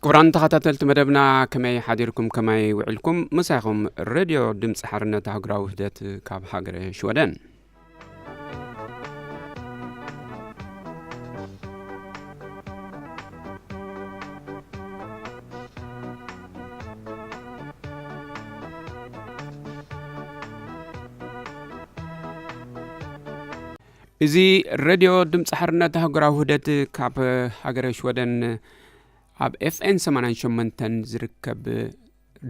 ክቡራን ተኸታተልቲ መደብና፣ ከመይ ሓዲርኩም፣ ከመይ ውዕልኩም? ምሳኹም ሬድዮ ድምፂ ሓርነት ኣህጉራዊ ውህደት ካብ ሃገረ ሽወደን። እዚ ሬድዮ ድምፂ ሓርነት ኣህጉራዊ ውህደት ካብ ሃገረ ሽወደን ኣብ ኤፍኤን ሰማንያን ሸሞንተን ዝርከብ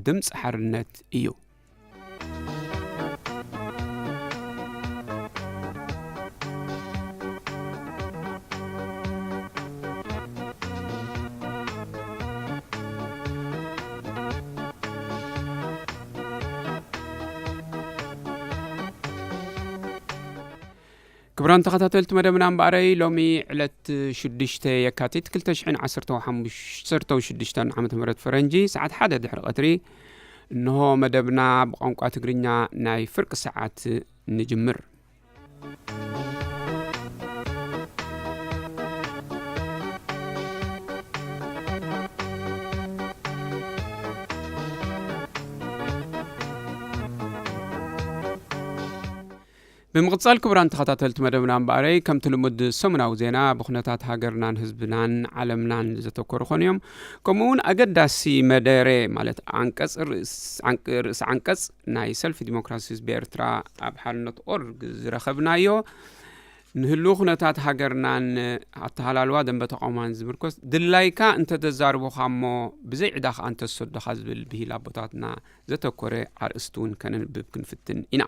ድምፂ ሓርነት እዩ። ክቡራን ተኸታተልቲ መደብና እምበኣረይ፣ ሎሚ ዕለት ሽዱሽተ የካቲት ክልተ ሽሕን ዓሰርተ ሓሙሽተ፣ ዓሰርተ ሽዱሽተን ዓመተ ምህረት ፈረንጂ፣ ሰዓት ሓደ ድሕሪ ቀትሪ፣ እንሆ መደብና ብቋንቋ ትግርኛ ናይ ፍርቂ ሰዓት ንጅምር። ብምቕጻል ክቡራን ተኸታተልቲ መደብና እምበኣረይ፣ ከምቲ ልሙድ ሰሙናዊ ዜና ብኩነታት ሃገርናን ህዝብናን ዓለምናን ዘተኮሩ ኾኑ እዮም። ከምኡ እውን ኣገዳሲ መደረ ማለት ዓንቀጽ ርእስ-፣ ዓንቅ-፣ ርእሲ ዓንቀጽ ናይ ሰልፊ ዲሞክራሲ ህዝቢ ኤርትራ ኣብ ሓርነት ኦርግ ዝረኸብናዮ ንህልው ኩነታት ሃገርናን ኣተሃላልዋ ደንበ ተቃውሞን ዝምርኮስ ድላይካ እንተተዛርቦኻ እሞ ብዘይ ዕዳ ከኣ እንተዝሰዶኻ ዝብል ብሂል ኣቦታትና ዘተኮረ ኣርእስቲ እውን ከነንብብ ክንፍትን ኢና።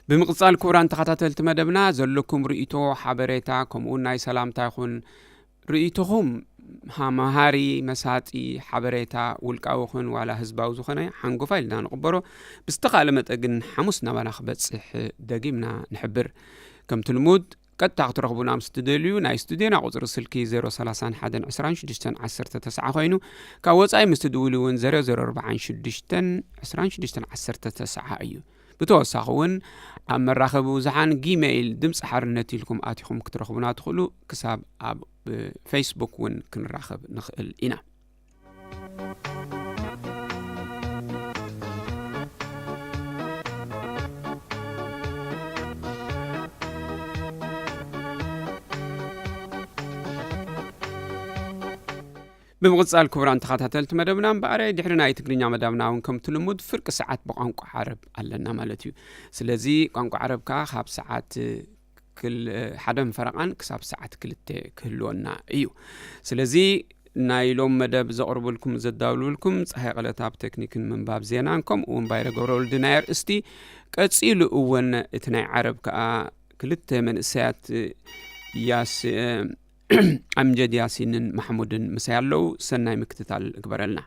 ብምቕጻል ክቡራን ተኸታተልቲ መደብና ዘለኩም ርእይቶ፣ ሓበሬታ፣ ከምኡውን ናይ ሰላምታ ይኹን ርእይቶኹም ሃ-፣ መሃሪ፣ መሳጢ ሓበሬታ ውልቃዊ ይኹን ዋላ ህዝባዊ ዝኾነ ሓንጎፋ ኢልና ንቕበሮ። ብዝተኻእለ መጠን ግን ሓሙስ ናባና ክበጽሕ ደጊምና ንሕብር። ከምቲ ልሙድ ቀጥታ ክትረኽቡና ምስ ትደልዩ ናይ ስቱድዮና ቁጽሪ ስልኪ ዜሮ ሰላሳን ሓደን ዕስራን ሽዱሽተን ዓሰርተ ተስዓ ኮይኑ፣ ካብ ወጻኢ ምስ ትድውሉ እውን ዜሮ ዜሮ ኣርባዓን ሽዱሽተን ዕስራን ሽዱሽተን ዓሰርተ ተስዓ እዩ። ብተወሳኺ እውን ኣብ መራኸቢ ብዙሓን ጊሜይል ድምፂ ሓርነት ኢልኩም ኣቲኹም ክትረኽቡና ትኽእሉ። ክሳብ ኣብ ፌስቡክ እውን ክንራኸብ ንኽእል ኢና። ብምቕጻል ክቡራን ተኸታተልቲ መደብና እምበኣረ ድሕሪ ናይ ትግርኛ መደብና እውን ከምቲ ልሙድ ፍርቂ ሰዓት ብቋንቋ ዓረብ ኣለና ማለት እዩ። ስለዚ ቋንቋ ዓረብ ከኣ ካብ ሰዓት ክል-፣ ሓደን ፈረቓን ክሳብ ሰዓት ክልተ ክህልወና እዩ። ስለዚ ናይ ሎም መደብ ዘቕርብልኩም ዘዳውልብልኩም ፀሃይ ቀለታ ኣብ ቴክኒክን ምንባብ ዜናን ከምኡ እውን ባይረ ገብረወልዲ ናይ ኣርእስቲ። ቀጺሉ እውን እቲ ናይ ዓረብ ከኣ ክልተ መንእሰያት ያስ-፣ ኣምጀድ ያሲንን ማሕሙድን ምሳይ ኣለዉ። ሰናይ ምክትታል እግበረልና።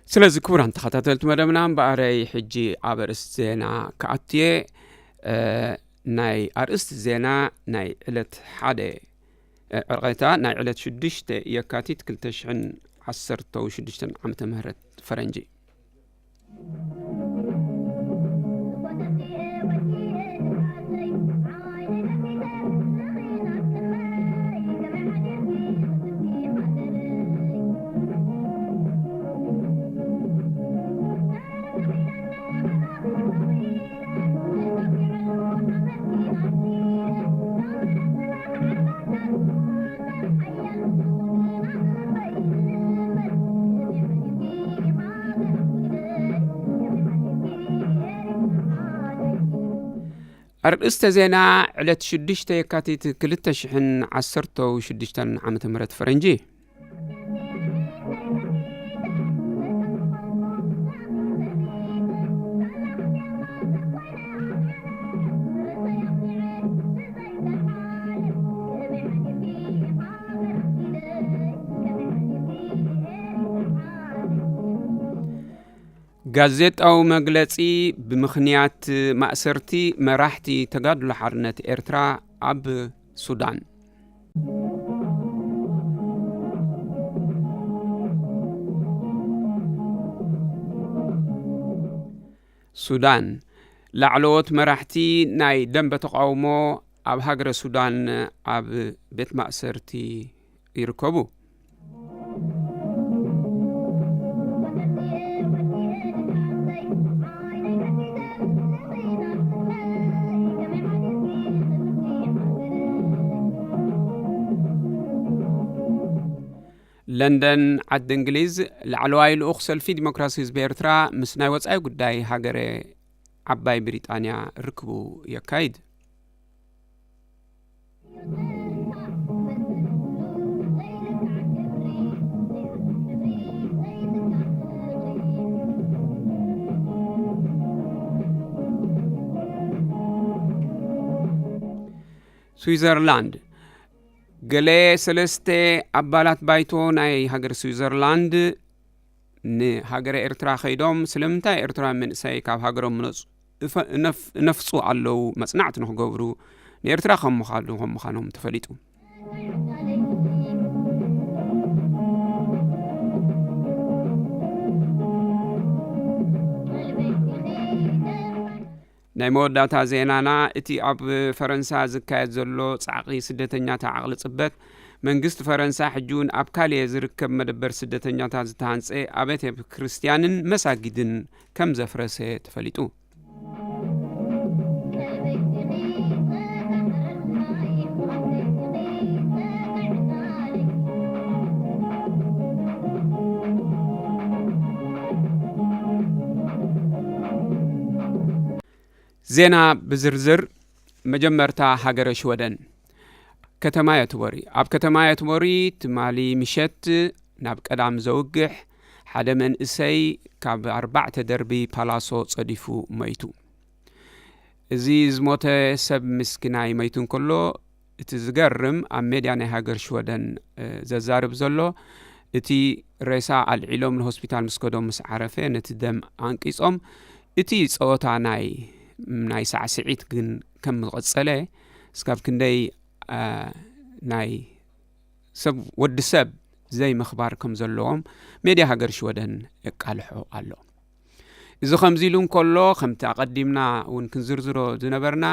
ስለዚ ክቡራን ተኸታተልቲ መደብና እምበኣረይ ሕጂ ኣብ ኣርእስቲ ዜና ክኣትየ። እ፣ ናይ ኣርእስቲ ዜና ናይ ዕለት ሓደ፣ እ፣ ዕርቐታ ናይ ዕለት ሽዱሽተ የካቲት ክልተ ሽሕን ዓሰርተ ሽዱሽተን ዓመተ ምህረት ፈረንጂ። ኣርእስተ ዜና ዕለት ሽዱሽተ የካቲት ክልተ ሽሕን ዓሰርተ ሽዱሽተን ዓመተ ምህረት ፈረንጂ። ጋዜጣዊ መግለጺ ብምኽንያት ማእሰርቲ መራሕቲ ተጋድሎ ሓርነት ኤርትራ ኣብ ሱዳን። ሱዳን፣ ላዕለዎት መራሕቲ ናይ ደንበ ተቓውሞ ኣብ ሃገረ ሱዳን ኣብ ቤት ማእሰርቲ ይርከቡ። ለንደን፣ ዓዲ እንግሊዝ፣ ላዕለዋይ ልኡኽ ሰልፊ ዲሞክራሲ ህዝቢ ኤርትራ ምስ ናይ ወጻኢ ጉዳይ ሃገረ ዓባይ ብሪጣንያ ርክቡ የካይድ። ስዊዘርላንድ፣ ገለ ሰለስተ ኣባላት ባይቶ ናይ ሃገር ስዊዘርላንድ ንሃገረ ኤርትራ ከይዶም፣ ስለምንታይ ኤርትራውያን መንእሰይ ካብ ሃገሮም ምነጹ እፈ-፣ እነፍ-፣ እነፍጹ ኣለዉ መጽናዕቲ ንክገብሩ ንኤርትራ ከም ምዃኑ፣ ከም ምዃኖም ተፈሊጡ። ናይ መወዳእታ ዜናና፣ እቲ ኣብ ፈረንሳ ዝካየድ ዘሎ ጻዕቒ ስደተኛታት ዓቕሊ ጽበት፣ መንግስቲ ፈረንሳ ሕጂ እውን ኣብ ካሌ ዝርከብ መደበር ስደተኛታት ዝተሃንጸ ኣብያተ ክርስትያንን መሳጊድን ከም ዘፍረሰ ተፈሊጡ። ዜና ብዝርዝር። መጀመርታ፣ ሃገረ ሽወደን፣ ከተማ ዮትቦሪ። ኣብ ከተማ ዮትቦሪ ትማሊ ምሸት ናብ ቀዳም ዘውግሕ ሓደ መንእሰይ ካብ ኣርባዕተ ደርቢ ፓላሶ ጸዲፉ ሞይቱ። እዚ ዝሞተ ሰብ ምስኪናይ ሞይቱ እንከሎ፣ እቲ ዝገርም፣ ኣብ ሜድያ ናይ ሃገር ሽወደን፣ እ፣ ዘዛርብ ዘሎ፣ እቲ ሬሳ ኣልዒሎም ንሆስፒታል ምስ ከዶም ምስ ዓረፈ፣ ነቲ ደም ኣንቂጾም፣ እቲ ጸወታ ናይ፣ ናይ ሳዕስዒት ግን ከም ዝቐጸለ፣ እስካብ ክንደይ፣ እ፣ ናይ ሰብ፣ ወዲ ሰብ ዘይምኽባር ከም ዘለዎም ሜድያ ሃገር ሽወደን የቃልሖ ኣሎ። እዚ ከምዚ ኢሉ እንከሎ፣ ከምቲ ኣቐዲምና እውን ክንዝርዝሮ ዝነበርና፣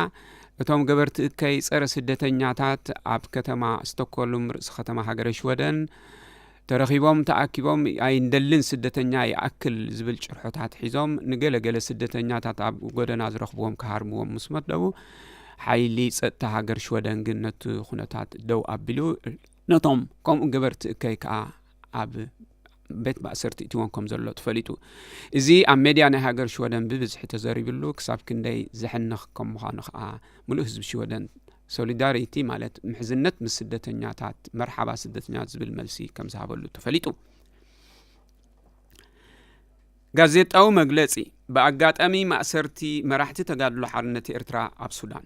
እቶም ገበርቲ እከይ ጸረ ስደተኛታት ኣብ ከተማ ስቶክሆልም፣ ርእሲ ከተማ ሃገረ ሽወደን፣ ተረኺቦም፣ ተኣኪቦም፣ ኣይንደልን ስደተኛ ይኣክል ዝብል ጭርሖታት ሒዞም፣ ንገለ ገለ ስደተኛታት ኣብ ጎደና ዝረኽብዎም ክሃርምዎም ምስ መደቡ፣ ሓይሊ ጸጥታ ሃገር ሽወደን ግን ነቲ ኩነታት ደው ኣቢሉ፣ ነቶም ከምኡ ገበርቲ እከይ ከኣ ኣብ ቤት ማእሰርቲ እትዎም ከም ዘሎ ተፈሊጡ። እዚ ኣብ ሜድያ ናይ ሃገር ሽወደን ብብዝሒ ተዘሪብሉ፣ ክሳብ ክንደይ ዘሕንኽ ከም ምዃኑ ከኣ ምሉእ ህዝቢ ሽወደን ሶሊዳሪቲ፣ ማለት ምሕዝነት ምስ ስደተኛታት፣ መርሓባ ስደተኛታት ዝብል መልሲ ከም ዝሃበሉ ተፈሊጡ። ጋዜጣዊ መግለጺ። ብኣጋጣሚ ማእሰርቲ መራሕቲ ተጋድሎ ሓርነት ኤርትራ ኣብ ሱዳን።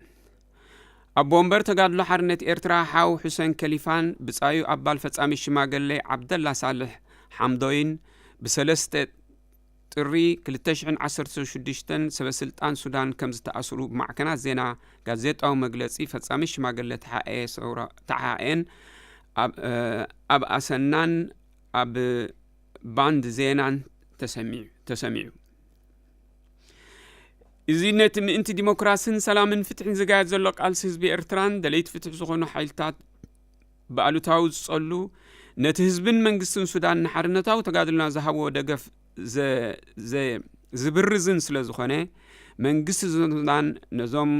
ኣቦ ወንበር ተጋድሎ ሓርነት ኤርትራ ሓው ሑሰን ከሊፋን ብጻዩ ኣባል ፈጻሚ ሽማግለ ዓብደላ ሳልሕ ሓምዶይን ብሰለስተ ጥሪ ክልተ ሽሕን ዓሰርተ ሽዱሽተን ሰበ ስልጣን ሱዳን ከም ዝተኣስሩ ብማዕከናት ዜና ጋዜጣዊ መግለጺ ፈጻሚ ሽማግለ ተሓኤ ሰውራ፣ ተሓኤን ኣብ፣ እ፣ ኣብ ኣሰናን ኣብ ባንድ ዜናን ተሰሚዑ፣ ተሰሚዑ። እዚ ነቲ ምእንቲ ዲሞክራስን ሰላምን ፍትሕን ዝጋየድ ዘሎ ቃልሲ ህዝቢ ኤርትራን ደለይቲ ፍትሒ ዝኾኑ ሓይልታት ብኣሉታዊ ዝጸሉ፣ ነቲ ህዝብን መንግስትን ሱዳን ንሓርነታዊ ተጋድሎና ዝሃብዎ ደገፍ ዘ-፣ ዘ-፣ ዝብርዝን ስለ ዝኾነ፣ መንግስቲ ሱዳን ነዞም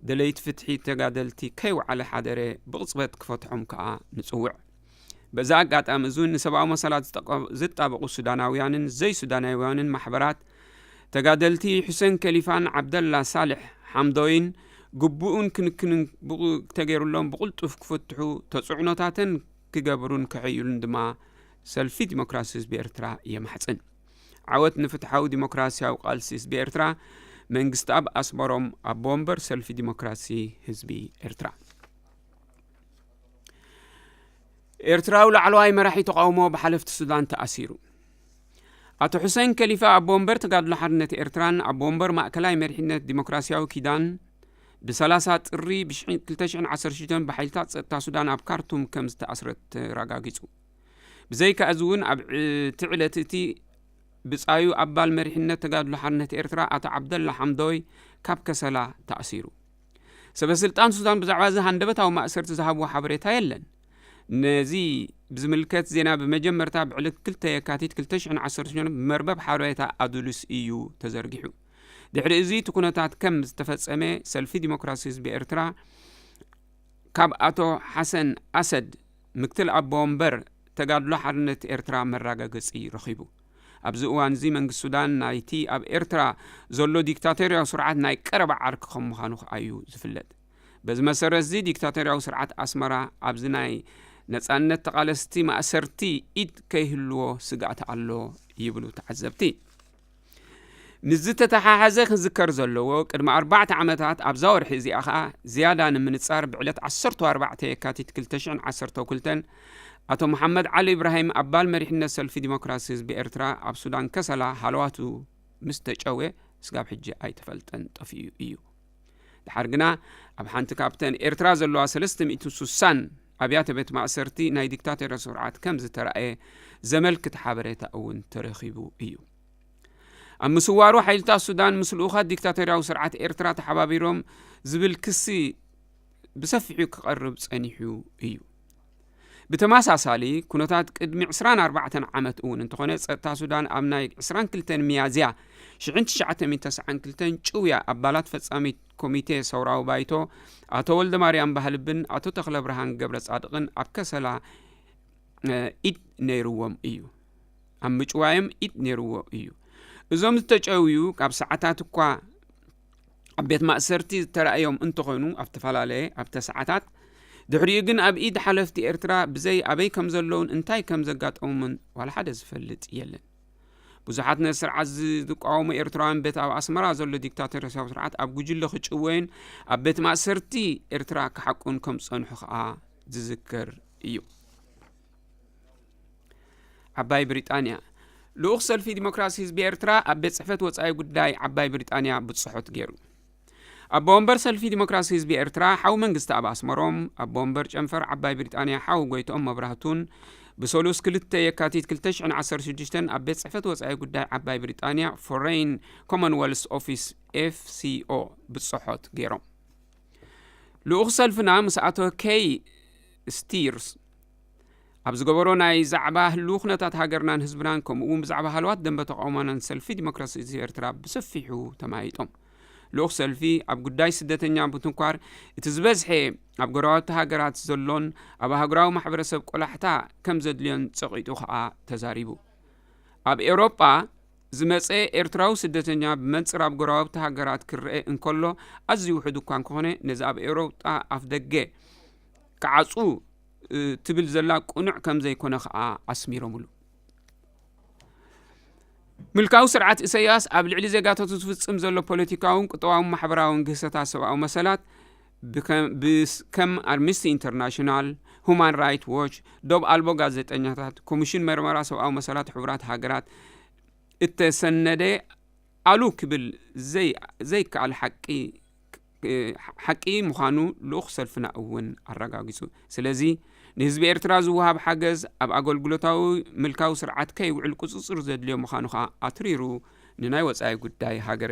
ደለይቲ ፍትሒ ተጋደልቲ ከይወዓለ ሓደረ ብቕጽበት ክፈትሖም ከኣ ንጽውዕ። በዚ ኣጋጣሚ እዚ እውን ንሰብኣዊ መሰላት ዝጠቀ-፣ ዝጣበቑ ሱዳናውያንን ዘይሱዳናውያንን ማሕበራት፣ ተጋደልቲ ሑሴን ከሊፋን ዓብደላ ሳልሕ ሓምዶይን ግቡእን ክንክንን ብቑ-፣ ተገይሩሎም ብቕልጡፍ ክፍትሑ፣ ተጽዕኖታተን ክገብሩን ክሕይሉን ድማ ሰልፊ ዲሞክራሲ ህዝቢ ኤርትራ የማሕጽን። ዓወት ንፍትሓዊ ዲሞክራሲያዊ ቃልሲ ህዝቢ ኤርትራ። መንግስቲ ኣብ ኣስመሮም፣ ኣቦ ወንበር ሰልፊ ዲሞክራሲ ህዝቢ ኤርትራ። ኤርትራዊ ላዕለዋይ መራሒ ተቓውሞ ብሓለፍቲ ሱዳን ተኣሲሩ። ኣቶ ሑሴን ከሊፋ፣ ኣቦ ወንበር ተጋድሎ ሓርነት ኤርትራን ኣቦ ወንበር ማእከላይ መሪሕነት ዲሞክራሲያዊ ኪዳን፣ ብ30 ጥሪ ብ2016 ብሓይልታት ጸጥታ ሱዳን ኣብ ካርቱም ከም ዝተኣስረ ተረጋጊጹ። ብዘይካ እዚ እውን ኣብ ዕ-፣ እቲ ዕለት እቲ ብጻዩ ኣባል መሪሕነት ተጋድሎ ሓርነት ኤርትራ ኣቶ ዓብደላ ሓምዶይ ካብ ከሰላ ተኣሲሩ። ሰበ ስልጣን ሱዳን ብዛዕባ እዚ ሃንደበታዊ ማእሰርቲ ዝሃብዎ ሓበሬታ የለን። ነዚ ብዝምልከት ዜና ብመጀመርታ ብዕለት ክልተ የካቲት ክልተ ሽሕን ዓሰርተ ሽዱሽተን ብመርበብ ሓበሬታ ኣዱሊስ እዩ ተዘርጊሑ። ድሕሪ እዚ እቲ ኩነታት ከም ዝተፈጸመ ሰልፊ ዲሞክራሲ ህዝቢ ኤርትራ ካብ ኣቶ ሓሰን ኣሰድ ምክትል ኣቦ ወንበር ተጋድሎ ሓርነት ኤርትራ መረጋገጺ ረኺቡ። ኣብዚ እዋን እዚ መንግስቲ ሱዳን ናይቲ ኣብ ኤርትራ ዘሎ ዲክታቶርያዊ ስርዓት ናይ ቀረባ ዓርኪ ከም ምዃኑ ከኣ እዩ ዝፍለጥ። በዚ መሰረት እዚ ዲክታቶርያዊ ስርዓት ኣስመራ ኣብዚ ናይ ነጻነት ተቓለስቲ ማእሰርቲ ኢድ ከይህልዎ ስግኣት ኣሎ ይብሉ ተዓዘብቲ። ምስዚ ተተሓሓዘ ክዝከር ዘለዎ ቅድሚ ኣርባዕተ ዓመታት ኣብዛ ወርሒ እዚኣ ከኣ ዝያዳ ንምንጻር ብዕለት ዓሰርተ ኣርባዕተ የካቲት ክልተ ሽሕን ዓሰርተ ክልተን ኣቶ መሓመድ ዓሊ ኢብራሂም ኣባል መሪሕነት ሰልፊ ዲሞክራሲ ህዝቢ ኤርትራ ኣብ ሱዳን ከሰላ ሃለዋቱ ምስ ተጨወ ስጋብ ሕጂ ኣይተፈልጠን ጠፊኡ እዩ። ድሓር ግና ኣብ ሓንቲ ካብተን ኤርትራ ዘለዋ ሰለስተ ሚእቲ ስሳን ኣብያተ ቤት ማእሰርቲ ናይ ዲክታቶር ስርዓት ከም ዝተራእየ ዘመልክት ሓበሬታ እውን ተረኺቡ እዩ። ኣብ ምስዋሩ ሓይልታት ሱዳን ምስ ልኡኻት ዲክታቶርያዊ ስርዓት ኤርትራ ተሓባቢሮም ዝብል ክሲ ብሰፊሑ ክቐርብ ጸኒሑ እዩ። ብተመሳሳሊ ኩነታት ቅድሚ ዕስራን ኣርባዕተን ዓመት እውን እንተኾነ ጸጥታ ሱዳን ኣብ ናይ ዕስራን ክልተን ሚያዝያ ሽሕን ትሽዓተ ሚእትን ተስዓን ክልተን ጭውያ ኣባላት ፈጻሚት ኮሚቴ ሰውራዊ ባይቶ ኣቶ ወልደ ማርያም ባህልብን ኣቶ ተኽለ ብርሃን ገብረ ጻድቕን ኣብ ከሰላ ኢድ ነይርዎም እዩ። ኣብ ምጭዋዮም ኢድ ነይርዎ እዩ። እዞም ዝተጨውዩ ካብ ሰዓታት እኳ ኣብ ቤት ማእሰርቲ ዝተራእዮም እንተኾኑ ኣብ ተፈላለየ ኣብተ ሰዓታት ድሕሪኡ ግን ኣብ ኢድ ሓለፍቲ ኤርትራ ብዘይ ኣበይ ከም ዘለውን እንታይ ከም ዘጋጠሙምን ዋላ ሓደ ዝፈልጥ የለን። ብዙሓት ነቲ ስርዓት ዝቃወሙ ኤርትራውያን በቲ ኣብ ኣስመራ ዘሎ ዲክታቶርያዊ ስርዓት ኣብ ጉጅለ ክጭወዩን ኣብ ቤት ማእሰርቲ ኤርትራ ክሓቁን ከም ዝጸንሑ ከኣ ዝዝከር እዩ። ዓባይ ብሪጣንያ። ልኡኽ ሰልፊ ዲሞክራሲ ህዝቢ ኤርትራ ኣብ ቤት ጽሕፈት ወጻኢ ጉዳይ ዓባይ ብሪጣንያ ብጽሖት ገይሩ። ኣቦ ወንበር ሰልፊ ዲሞክራሲ ህዝቢ ኤርትራ ሓው መንግስቲ ኣብ ኣስመሮም፣ ኣቦ ወንበር ጨንፈር ዓባይ ብሪጣንያ ሓው ጎይትኦም መብራህቱን ብሰሉስ ክልተ የካቲት ክልተ ሽሕን ዓሰርተ ሽዱሽተን ኣብ ቤት ጽሕፈት ወጻኢ ጉዳይ ዓባይ ብሪጣንያ ፎሬን ኮመንወልስ ኦፊስ ኤፍ ሲ ኦ ብጽሖት ገይሮም። ልኡኽ ሰልፍና ምስ ኣቶ ኬይ ስቲርስ ኣብ ዝገበሮ ናይ ዛዕባ ህልው ኩነታት ሃገርናን ህዝብናን ከምኡ እውን ብዛዕባ ሃለዋት ደንበ ተቃውሞናን ሰልፊ ዲሞክራሲ ህዝቢ ኤርትራ ብሰፊሑ ተማይጦም። ልኡኽ ሰልፊ ኣብ ጉዳይ ስደተኛ ምትኳር እቲ ዝበዝሐ ኣብ ጎረባብቲ ሃገራት ዘሎን ኣብ ኣህጉራዊ ማሕበረሰብ ቆላሕታ ከም ዘድልዮን ጸቒጡ ከኣ ተዛሪቡ። ኣብ ኤውሮጳ ዝመጸ ኤርትራዊ ስደተኛ ብመንጽር ኣብ ጎረባብቲ ሃገራት ክረአ እንከሎ ኣዝዩ ውሑድ እኳ እንተኾነ ነዚ ኣብ ኤውሮጳ ኣፍ ደገ ክዓጹ እ፣ ትብል ዘላ ቅኑዕ ከም ዘይኮነ ከኣ ኣስሚሮምሉ። ምልካዊ ስርዓት ኢሳያስ ኣብ ልዕሊ ዜጋታቱ ዝፍጽም ዘሎ ፖለቲካውን ቁጠባውን ማሕበራውን ግህሰታት ሰብኣዊ መሰላት ብከም-፣ ብስ-፣ ከም ኣምነስቲ ኢንተርናሽናል፣ ሁማን ራይት ዎች፣ ዶብ ኣልቦ ጋዜጠኛታት፣ ኮሚሽን መርመራ ሰብኣዊ መሰላት ሕቡራት ሃገራት እተሰነደ ኣሉ ክብል ዘይ-፣ ዘይከኣል ሓቂ፣ ሓቂ ምዃኑ ልኡኽ ሰልፍና እውን ኣረጋጊጹ። ስለዚ ንህዝቢ ኤርትራ ዝወሃብ ሓገዝ ኣብ ኣገልግሎታዊ ምልካዊ ስርዓት ከይውዕል ቁጽጽር ዘድልዮ ምዃኑ ከኣ ኣትሪሩ ንናይ ወጻኢ ጉዳይ ሃገረ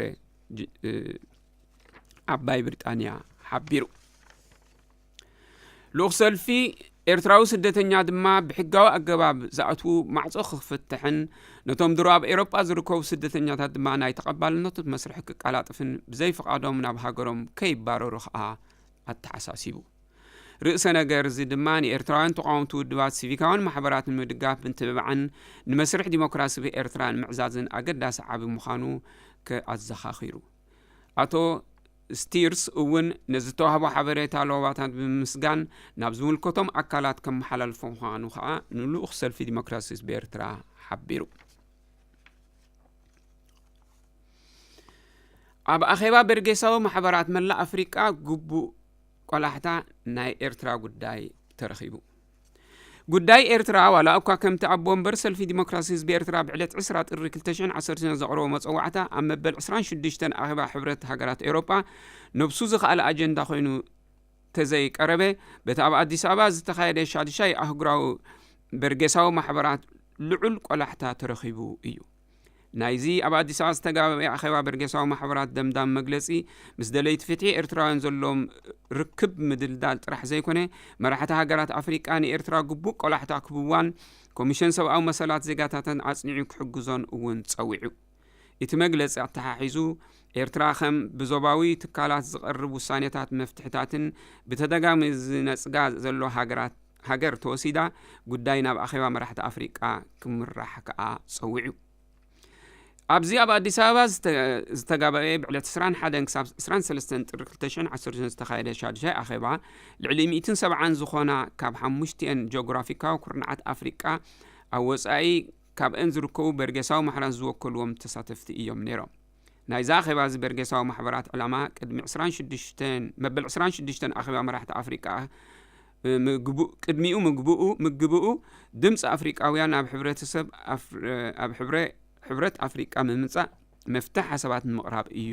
ጅ-፣ እ፣ ዓባይ ብሪጣንያ ሓቢሩ። ልኡኽ ሰልፊ ኤርትራዊ ስደተኛ ድማ ብሕጋዊ ኣገባብ ዝኣትዉ ማዕጾ ክፍትሕን ነቶም ድሮ ኣብ ኤውሮጳ ዝርከቡ ስደተኛታት ድማ ናይ ተቐባልነቶት መስርሕ ክቀላጥፍን ብዘይ ፍቓዶም ናብ ሃገሮም ከይባረሩ ከኣ ኣተሓሳሲቡ። ርእሰ ነገር እዚ ድማ ንኤርትራውያን ተቓወምቲ ውድባት ሲቪካውያን ማሕበራት ንምድጋፍ ምትብባዕን ንመስርሕ ዲሞክራሲ ኤርትራ ንምዕዛዝን ኣገዳሲ ዓቢ ምዃኑ ከኣዘኻኺሩ። ኣቶ ስቲርስ እውን ነዚ ዝተዋህቦ ሓበሬታ ለዋባታት ብምምስጋን ናብ ዝምልከቶም ኣካላት ከመሓላልፎ ምዃኑ ከኣ ንልኡኽ ሰልፊ ዲሞክራሲ ህዝቢ ኤርትራ ሓቢሩ። ኣብ ኣኼባ በርጌሳዊ ማሕበራት መላእ ኣፍሪቃ ግቡእ ቆላሕታ ናይ ኤርትራ ጉዳይ ተረኺቡ። ጉዳይ ኤርትራ፣ ዋላ እኳ ከምቲ ኣቦ ወንበር ሰልፊ ዲሞክራሲ ህዝቢ ኤርትራ ብዕለት ዕስራ ጥሪ ክልተ ሽሕን ዓሰርተ ዘቕረቦ መጸዋዕታ ኣብ መበል ዕስራን ሽዱሽተን ኣኼባ ሕብረት ሃገራት ኤውሮጳ ነብሱ ዝኸኣለ ኣጀንዳ ኮይኑ ተዘይቀረበ፣ በቲ ኣብ ኣዲስ ኣበባ ዝተኻየደ ሻድሻይ ኣህጉራዊ በርጌሳዊ ማሕበራት ልዑል ቆላሕታ ተረኺቡ እዩ። ናይዚ ኣብ ኣዲስ ኣበባ ዝተጋበየ ኣኼባ በርጌሳዊ ማሕበራት ደምዳም መግለጺ፣ ምስ ደለይቲ ፍትሒ ኤርትራውያን ዘለዎም ርክብ ምድልዳል ጥራሕ ዘይኮነ፣ መራሕቲ ሃገራት ኣፍሪቃ ንኤርትራ ግቡእ ቆላሕታ ክህብዋን ኮሚሽን ሰብኣዊ መሰላት ዜጋታተን ኣጽኒዑ ክሕግዞን እውን ጸዊዑ። እቲ መግለጺ ኣተሓሒዙ፣ ኤርትራ ከም ብዞባዊ ትካላት ዝቐርብ ውሳኔታት መፍትሕታትን ብተደጋሚ ዝነጽጋ ዘሎ ሃገራት ሃገር ተወሲዳ፣ ጉዳይ ናብ ኣኼባ መራሕቲ ኣፍሪቃ ክምራሕ ከኣ ጸዊዑ። ኣብዚ ኣብ ኣዲስ ኣበባ ዝተ-፣ ዝተጋበአ ብዕለት ዕስራን ሓደን ክሳብ ዕስራን ሰለስተን ጥሪ ክልተ ሽሕን ዓሰርተ ዝተኻየደ ሻድሻይ ኣኼባ፣ ልዕሊ ሚእትን ሰብዓን ዝኾና ካብ ሓሙሽቲኤን ጂኦግራፊካዊ ኩርናዓት ኣፍሪቃ ኣብ ወጻኢ ካብአን ዝርከቡ በርጌሳዊ ማሕበራት ዝወከልዎም ተሳተፍቲ እዮም ነይሮም። ናይዛ ኣኼባ እዚ በርጌሳዊ ማሕበራት ዕላማ ቅድሚ ዕስራን ሽዱሽተን፣ መበል ዕስራን ሽዱሽተን ኣኼባ መራሕቲ ኣፍሪቃ፣ እ፣ ምግቡ-፣ ቅድሚኡ ምግብኡ፣ ምግብኡ ድምፂ ኣፍሪቃውያን ኣብ ሕብረተሰብ ኣፍ-፣ ኣብ ሕብረ-፣ ሕብረት ኣፍሪቃ ምምጻእ መፍትሕ ሓሳባት ንምቕራብ እዩ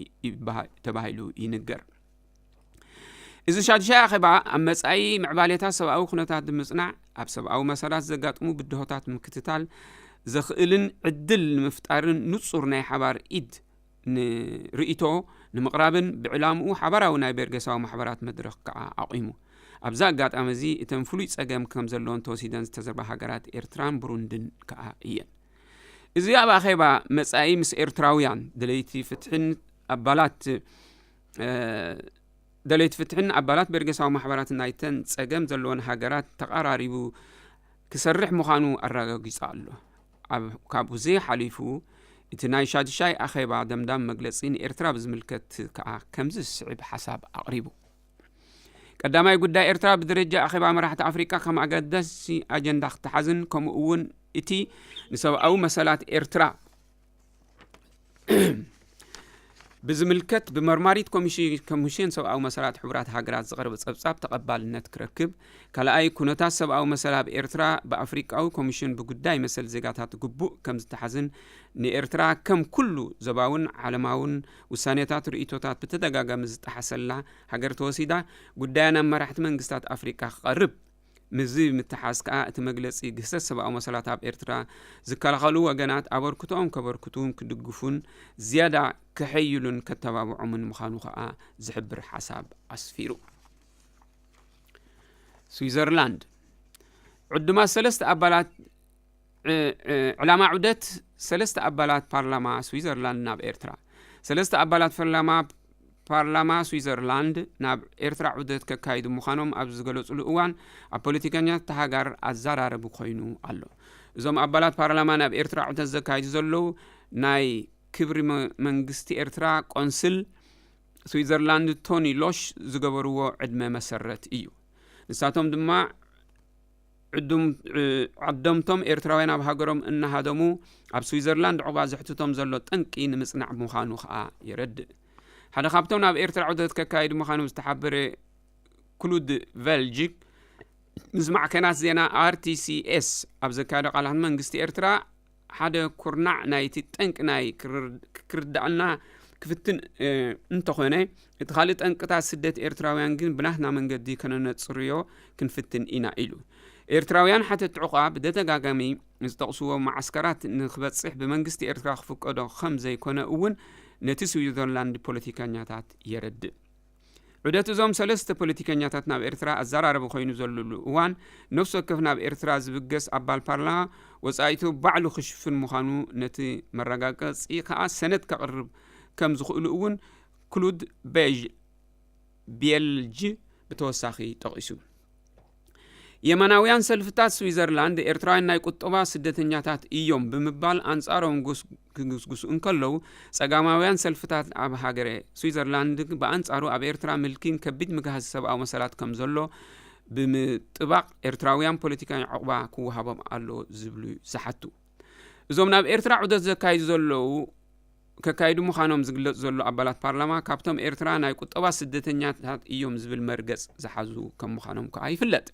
ይ-፣ ይበሃ-፣ ተባሂሉ ይንገር። እዚ ሻድሻይ ኣኼባ ኣብ መጻኢ ምዕባሌታት ሰብኣዊ ኩነታት ብምጽናዕ፣ ኣብ ሰብኣዊ መሰላት ዘጋጥሙ ብድሆታት ምክትታል ዘኽእልን ዕድል ንምፍጣርን ንጹር ናይ ሓባር ኢድ ንርእይቶ ንምቕራብን ብዕላምኡ ሓባራዊ ናይ በርጌሳዊ ማሕበራት መድረኽ ከኣ ኣቑሙ። ኣብዚ ኣጋጣሚ እዚ እተን ፍሉይ ጸገም ከም ዘለወን ተወሲደን ዝተዘርባ ሃገራት ኤርትራን ብሩንድን ከኣ እየን። እዚ ኣብ ኣኼባ መጻኢ ምስ ኤርትራውያን ደለይቲ ፍትሕን ኣባላት፣ እ፣ ደለይቲ ፍትሕን ኣባላት በርጌሳዊ ማሕበራት ናይተን ጸገም ዘለወን ሃገራት ተቐራሪቡ ክሰርሕ ምዃኑ ኣረጋጊጹ ኣሎ። ኣብ፣ ካብኡ ዘይሓሊፉ፣ እቲ ናይ ሻድሻይ ኣኼባ ደምዳም መግለጺ ንኤርትራ ብዝምልከት ከኣ ከምዚ ዝስዕብ ሓሳብ ኣቕሪቡ። ቀዳማይ ጉዳይ ኤርትራ ብደረጃ ኣኼባ መራሕቲ ኣፍሪቃ ከም ኣገዳሲ ኣጀንዳ ክተሓዝን፣ ከምኡ እውን እቲ ንሰብኣዊ መሰላት ኤርትራ ብዝምልከት ብመርማሪት ኮሚሽ-፣ ኮሚሽን ሰብኣዊ መሰላት ሕቡራት ሃገራት ዝቐረበ ጸብጻብ ተቐባልነት ክረክብ፣ ካልኣይ ኩነታት ሰብኣዊ መሰል ኣብ ኤርትራ ብኣፍሪቃዊ ኮሚሽን ብጉዳይ መሰል ዜጋታት ግቡእ ከም ዝተሓዝን ንኤርትራ ከም ኩሉ ዞባውን ዓለማውን ውሳኔታት ርእይቶታት ብተደጋጋሚ ዝጠሓሰላ ሃገር ተወሲዳ ጉዳያ ናብ መራሕቲ መንግስታት ኣፍሪቃ ክቐርብ ምስዚ ብምትሓዝ ከኣ እቲ መግለጺ ግህሰት ሰብኣዊ መሰላት ኣብ ኤርትራ ዝከላኸሉ ወገናት ኣበርክቶኦም ከበርክቱን ክድግፉን ዝያዳ ከሐይሉን ከተባብዖምን ምዃኑ ከኣ ዝሕብር ሓሳብ ኣስፊሩ። ስዊዘርላንድ ዕዱማት ሰለስተ ኣባላት ዕ-፣ ዕ-፣ ዕላማ ዑደት ሰለስተ ኣባላት ፓርላማ ስዊዘርላንድ ናብ ኤርትራ። ሰለስተ ኣባላት ፓርላማ፣ ፓርላማ ስዊዘርላንድ ናብ ኤርትራ ዑደት ከካይዱ ምዃኖም ኣብ ዝገለጹሉ እዋን፣ ኣብ ፖለቲከኛታት እታ ሃገር ኣዘራረቢ ኮይኑ ኣሎ። እዞም ኣባላት ፓርላማ ናብ ኤርትራ ዑደት ዘካይዱ ዘለዉ ናይ ክብሪ መ-፣ መንግስቲ ኤርትራ ቆንስል ስዊዘርላንድ ቶኒ ሎሽ ዝገበርዎ ዕድመ መሰረት እዩ። ንሳቶም ድማ ዕዱም-፣ ዕ-፣ ዓደምቶም ኤርትራውያን ኣብ ሃገሮም እናሃደሙ ኣብ ስዊዘርላንድ ዑቕባ ዘሕትቶም ዘሎ ጠንቂ ንምጽናዕ ምዃኑ ከኣ የረድእ። ሓደ ካብቶም ናብ ኤርትራ ዑደት ከካይድ ምዃኑ ዝተሓበረ ክሉድ ቨልጅግ ምስ ማዕከናት ዜና ኣር ቲ ሲ ኤስ ኣብ ዘካየዶ ቃላት መንግስቲ ኤርትራ ሓደ ኩርናዕ ናይቲ ጠንቂ ናይ ክርር-፣ ክርዳእና ክፍትን፣ እ፣ እንተኾነ፣ እቲ ካልእ ጠንቅታት ስደት ኤርትራውያን ግን ብናትና መንገዲ ከነነጽርዮ ክንፍትን ኢና ኢሉ። ኤርትራውያን ሓተቲ ዕቑባ ብተደጋጋሚ ዝጠቕስዎ መዓስከራት ንክበጽሕ ብመንግስቲ ኤርትራ ክፍቀዶ ከም ዘይኮነ እውን ነቲ ስዊዘርላንድ ፖለቲከኛታት የረድእ። ዑደት እዞም ሰለስተ ፖለቲከኛታት ናብ ኤርትራ ኣዘራረቢ ኮይኑ ዘለሉ እዋን፣ ነፍሲ ወከፍ ናብ ኤርትራ ዝብገስ ኣባል ፓርላማ ወጻኢቱ ባዕሉ ክሽፍን ምዃኑ ነቲ መረጋገጺ ከኣ ሰነድ ከቕርብ ከም ዝኽእሉ እውን ክሉድ ቤዥ ቤልጅ ብተወሳኺ ጠቒሱ። የማናውያን ሰልፍታት ስዊዘርላንድ ኤርትራውያን ናይ ቁጠባ ስደተኛታት እዮም ብምባል ኣንጻሮም ጉስ-፣ ክጉስጉሱ እንከለዉ፣ ጸጋማውያን ሰልፍታት ኣብ ሃገረ ስዊዘርላንድ ብኣንጻሩ ኣብ ኤርትራ ምልኪን ከቢድ ምግሃስ ሰብኣዊ መሰላት ከም ዘሎ ብምጥባቕ ኤርትራውያን ፖለቲካዊ ዕቑባ ክወሃቦም ኣሎ ዝብሉ ዝሓቱ። እዞም ናብ ኤርትራ ዑደት ዘካይዱ ዘለዉ፣ ከካይዱ ምዃኖም ዝግለጽ ዘሎ ኣባላት ፓርላማ ካብቶም ኤርትራ ናይ ቁጠባ ስደተኛታት እዮም ዝብል መርገጽ ዝሓዙ ከም ምዃኖም ከኣ ይፍለጥ።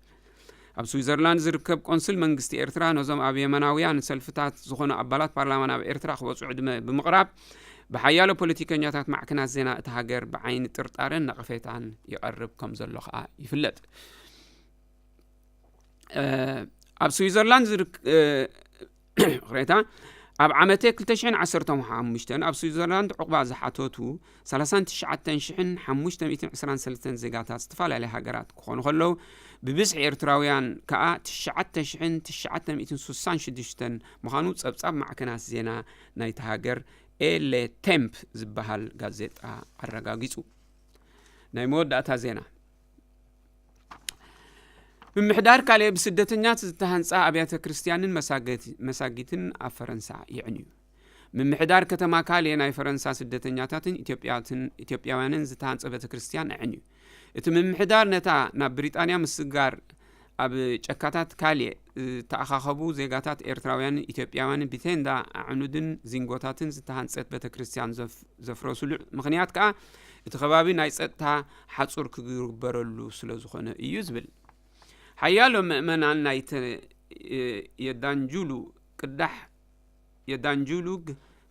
ኣብ ስዊዘርላንድ ዝርከብ ቆንስል መንግስቲ ኤርትራ ነዞም ኣብ የመናውያን ሰልፍታት ዝኾኑ ኣባላት ፓርላማ ናብ ኤርትራ ክወጹ ዕድመ ብምቕራብ፣ ብሓያሎ ፖለቲከኛታት ማዕከናት ዜና እታ ሃገር ብዓይኒ ጥርጣረን ነቐፌታን ይቐርብ ከም ዘሎ ከኣ ይፍለጥ። እ፣ ኣብ ስዊዘርላንድ ዝርክ-፣ እ፣ ይቕሬታ፣ ኣብ ዓመተ ክልተ ሽሕን ዓሰርተን ሓሙሽተን ኣብ ስዊዘርላንድ ዕቑባ ዝሓተቱ ሰላሳን ትሽዓተን ሽሕን ሓሙሽተ ሚእትን ዕስራን ሰለስተን ዜጋታት ዝተፈላለያ ሃገራት ክኾኑ ከለዉ፣ ብብዝሒ ኤርትራውያን ከኣ ትሽዓተ ሽሕን ትሽዓተ ሚእትን ስሳን ሽዱሽተን ምዃኑ ጸብጻብ ማዕከናት ዜና ናይታ ሃገር ኤሌ ቴምፕ ዝበሃል ጋዜጣ ኣረጋጊጹ። ናይ መወዳእታ ዜና። ምምሕዳር ካልእ ብስደተኛት ዝተሃንጻ ኣብያተ ክርስቲያንን መሳገት-፣ መሳጊትን ኣብ ፈረንሳ የዕንዩ። ምምሕዳር ከተማ ካልእ ናይ ፈረንሳ ስደተኛታትን ኢትዮጵያትን-፣ ኢትዮጵያውያንን ዝተሃንጸ ቤተ ክርስቲያን ኣዕንዩ። እቲ ምምሕዳር ነታ ናብ ብሪጣንያ ምስጋር ኣብ ጨካታት ካልእ ዝተኣኻኸቡ ዜጋታት ኤርትራውያንን ኢትዮጵያውያንን ብቴንዳ ኣዕኑድን ዚንጎታትን ዝተሃንጸት ቤተ ክርስቲያን ዘፍ-፣ ዘፍረሱሉ ምኽንያት ከኣ እቲ ከባቢ ናይ ጸጥታ ሓጹር ክግበረሉ ስለ ዝኾነ እዩ ዝብል። ሓያሎ ምእመናን ናይቲ የዳንጁሉ ቅዳሕ፣ የዳንጁሉግ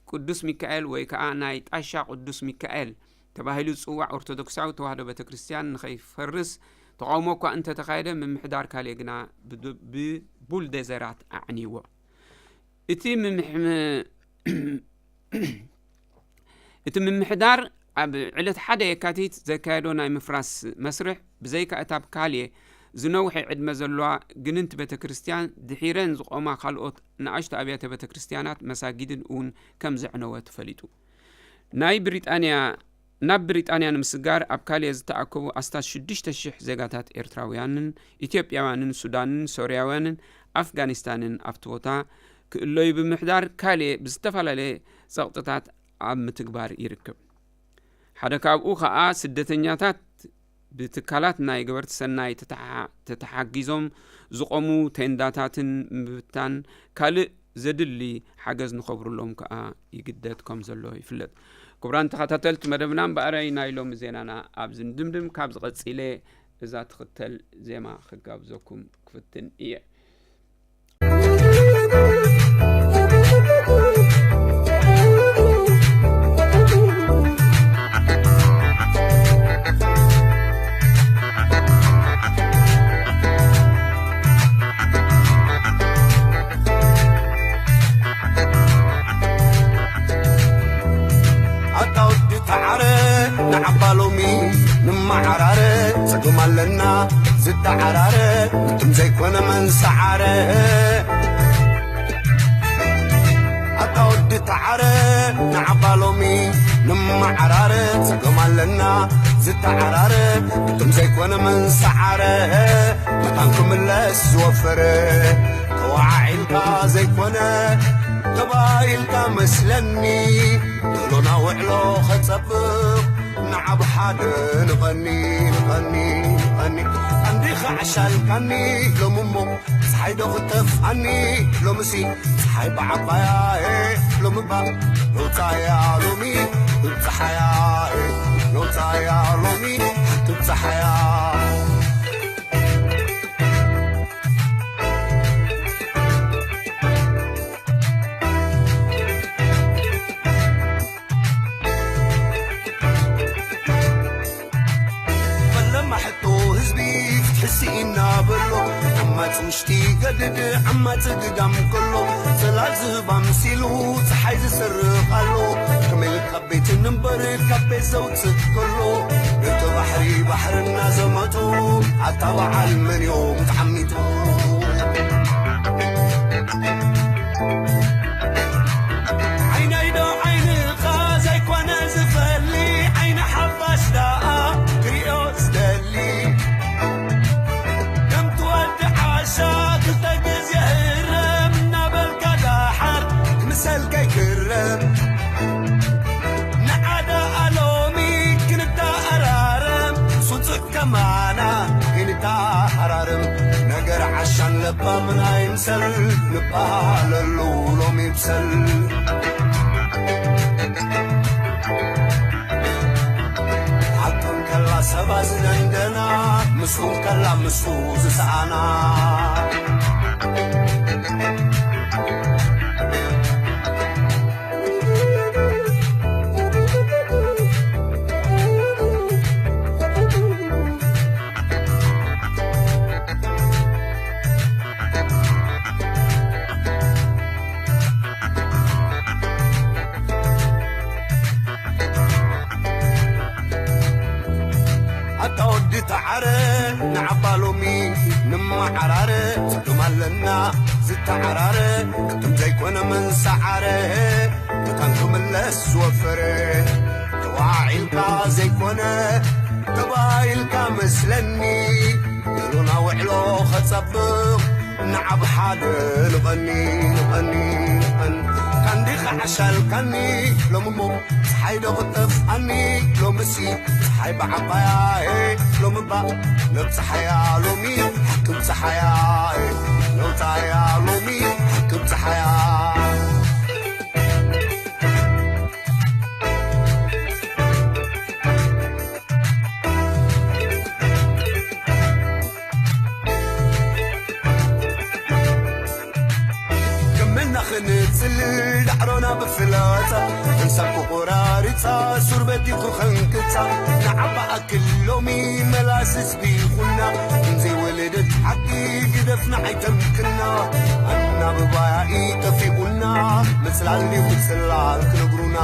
ቅዱስ ሚካኤል ወይ ከኣ ናይ ጣሻ ቅዱስ ሚካኤል ተባሂሉ ዝጽዋዕ ኦርቶዶክሳዊ ተዋህዶ ቤተ ክርስቲያን ንኸይፈርስ ተቓውሞ እኳ እንተተኻየደ፣ ምምሕዳር ካልእ ግና ብዱ-፣ ብቡልደዘራት ኣዕንይዎ። እቲ ምምሕ-፣ እቲ ምምሕዳር ኣብ ዕለት ሓደ የካቲት ዘካየዶ ናይ ምፍራስ መስርሕ፣ ብዘይካ እታ ኣብ ካልየ ዝነውሐ ዕድመ ዘለዋ ግንንቲ ቤተ ክርስቲያን፣ ድሒረን ዝቖማ ካልኦት ንኣሽቱ ኣብያተ ቤተ ክርስቲያናት፣ መሳጊድን እውን ከም ዘዕነወ ተፈሊጡ። ናይ ብሪጣንያ፣ ናብ ብሪጣንያ ንምስጋር ኣብ ካልየ ዝተኣከቡ ኣስታት ሽዱሽተ ሽሕ ዜጋታት ኤርትራውያንን ኢትዮጵያውያንን ሱዳንን ሶርያውያንን ኣፍጋኒስታንን ኣብቲ ቦታ ክእለዩ ብምሕዳር ካልየ ብዝተፈላለየ ጸቕጥታት ኣብ ምትግባር ይርከብ። ሓደ ካብኡ ኸኣ ስደተኛታት ብትካላት ናይ ገበርቲ ሰናይ ተተሓ-፣ ተተሓጊዞም ዝቖሙ ቴንዳታትን ምብታን ካልእ ዘድሊ ሓገዝ ንኸብሩሎም ከኣ ይግደድ ከም ዘሎ ይፍለጥ። ክቡራን ተኸታተልቲ መደብና፣ እምበኣረይ ናይ ሎሚ ዜናና ኣብዚ ንድምድም። ካብ ዝቐጺለ እዛ ትኽተል ዜማ ክጋብዘኩም ክፍትን እየ። ኣታ ወዲ ተዓረ ንዓባ ሎሚ ንመዓራረ፣ ጸገም ኣለና ዝተዓራረ፣ እቱም ዘይኮነ መን ሰዓረ። ኣታ ወዲ ተዓረ ንዓባ ሎሚ ንመዓራረ፣ ጸገም ኣለና ዝተዓራረ፣ እቱም ዘይኮነ መን ሰዓረ። መታን ክምለስ ዝወፈረ፣ ተወዓዒልካ ዘይኮነ ተባኢልካ መስለኒ። ሎና ውዕሎ ኸጸብቕ ንዓብ ሓደ ንቐኒ፣ ንቐኒ፣ ንቐኒ። ቀንዲኻ ዓሻልካኒ ሎሚ እሞ፣ ጸሓይ ዶ ክተፍኣኒ ሎምሲ? ጸሓይ ብዓባያ፣ እ፣ ሎሚ እባ ነውጻያ ሎሚ፣ ጸሓያ፣ እ፣ ነውጻያ ሎሚ፣ ሓንቲ ጸሓያ። ፈለማ ሕቶ ህዝቢ ፍትሒ ስኢና በሎ፣ ዓማጺ ውሽጢ ገድድ ዓማጺ ግዳም ከሎ፣ ጽላል ዝህብ ኣምሲሉ ጸሓይ ዝሰርቕ ኣሎ። ከመይ ኢልካ ቤት ንንበር ካብ ቤት ዘውጽእ ከሎ፣ ነቲ ባሕሪ ባሕርና ዘመቱ ኣታ በዓል መን እዮም ተዓሚቱ? ዓይነይ ዶ ዓይንኻ ዘይኮነ ዝፈሊ፣ ዓይኒ ሓፋሽ ደኣ ክሪኦ ዝደሊ። ከም ትወዲ ዓሻ ክልተ ግዜ እረም እናበልካ ደሓር ክምሰል ከይክረም። ንዓዳ ኣሎሚ ክንተኣራረም፣ ሱንጹት ከማና ክንተኣራረም። ነገር ዓሻን ለባምን ኣይምሰል፣ ንበሃለሉ ሎሚ ይብሰል። ሓቅን ከላ ሰባ ዝደንደና፣ ምስኡ ከላ ምስኡ ዝሰኣና። ንዓባ ሎሚ ንመዓራረ፣ ጸገም ኣለና ዝተዓራረ፣ ቅድም ዘይኮነ መንሰዓረ፣ መታን ክምለስ ዝወፈረ። ተዋዒልካ ዘይኮነ ተባሂልካ መስለኒ፣ ሎና ውዕሎ ኸጸብቕ ንዓብ ሓደ ንቐኒ፣ ንቐኒ፣ ንቐኒ። ካንዲኻ ዓሻልካኒ ሎሚ እሞ፣ ጸሓይ ዶ ክጠፍኣኒ ሎምሲ፣ ጸሓይ ብዓባያ፣ ሎሚ እባ ነብጽሓያ ሎሚ፣ ሓክም ጸሓያ፣ ነውጻያ ሎሚ፣ ሓክም ጸሓያ። ክምና ክንጽል ዳዕሮና ብፍላጻ፣ እንሳብ ክቆራርጻ፣ ሱር በዲኹ ከንቅጻ፣ ንዓባ ኣክል ሎሚ መላስ ህዝቢ ይኹና፣ እንዘይወለደት ሓቂ ግደፍና ኣይተምክና፣ ኣናብባያ እዩ ጠፊኡና፣ ምጽላል ድዩ ምጽላል ክነግሩና።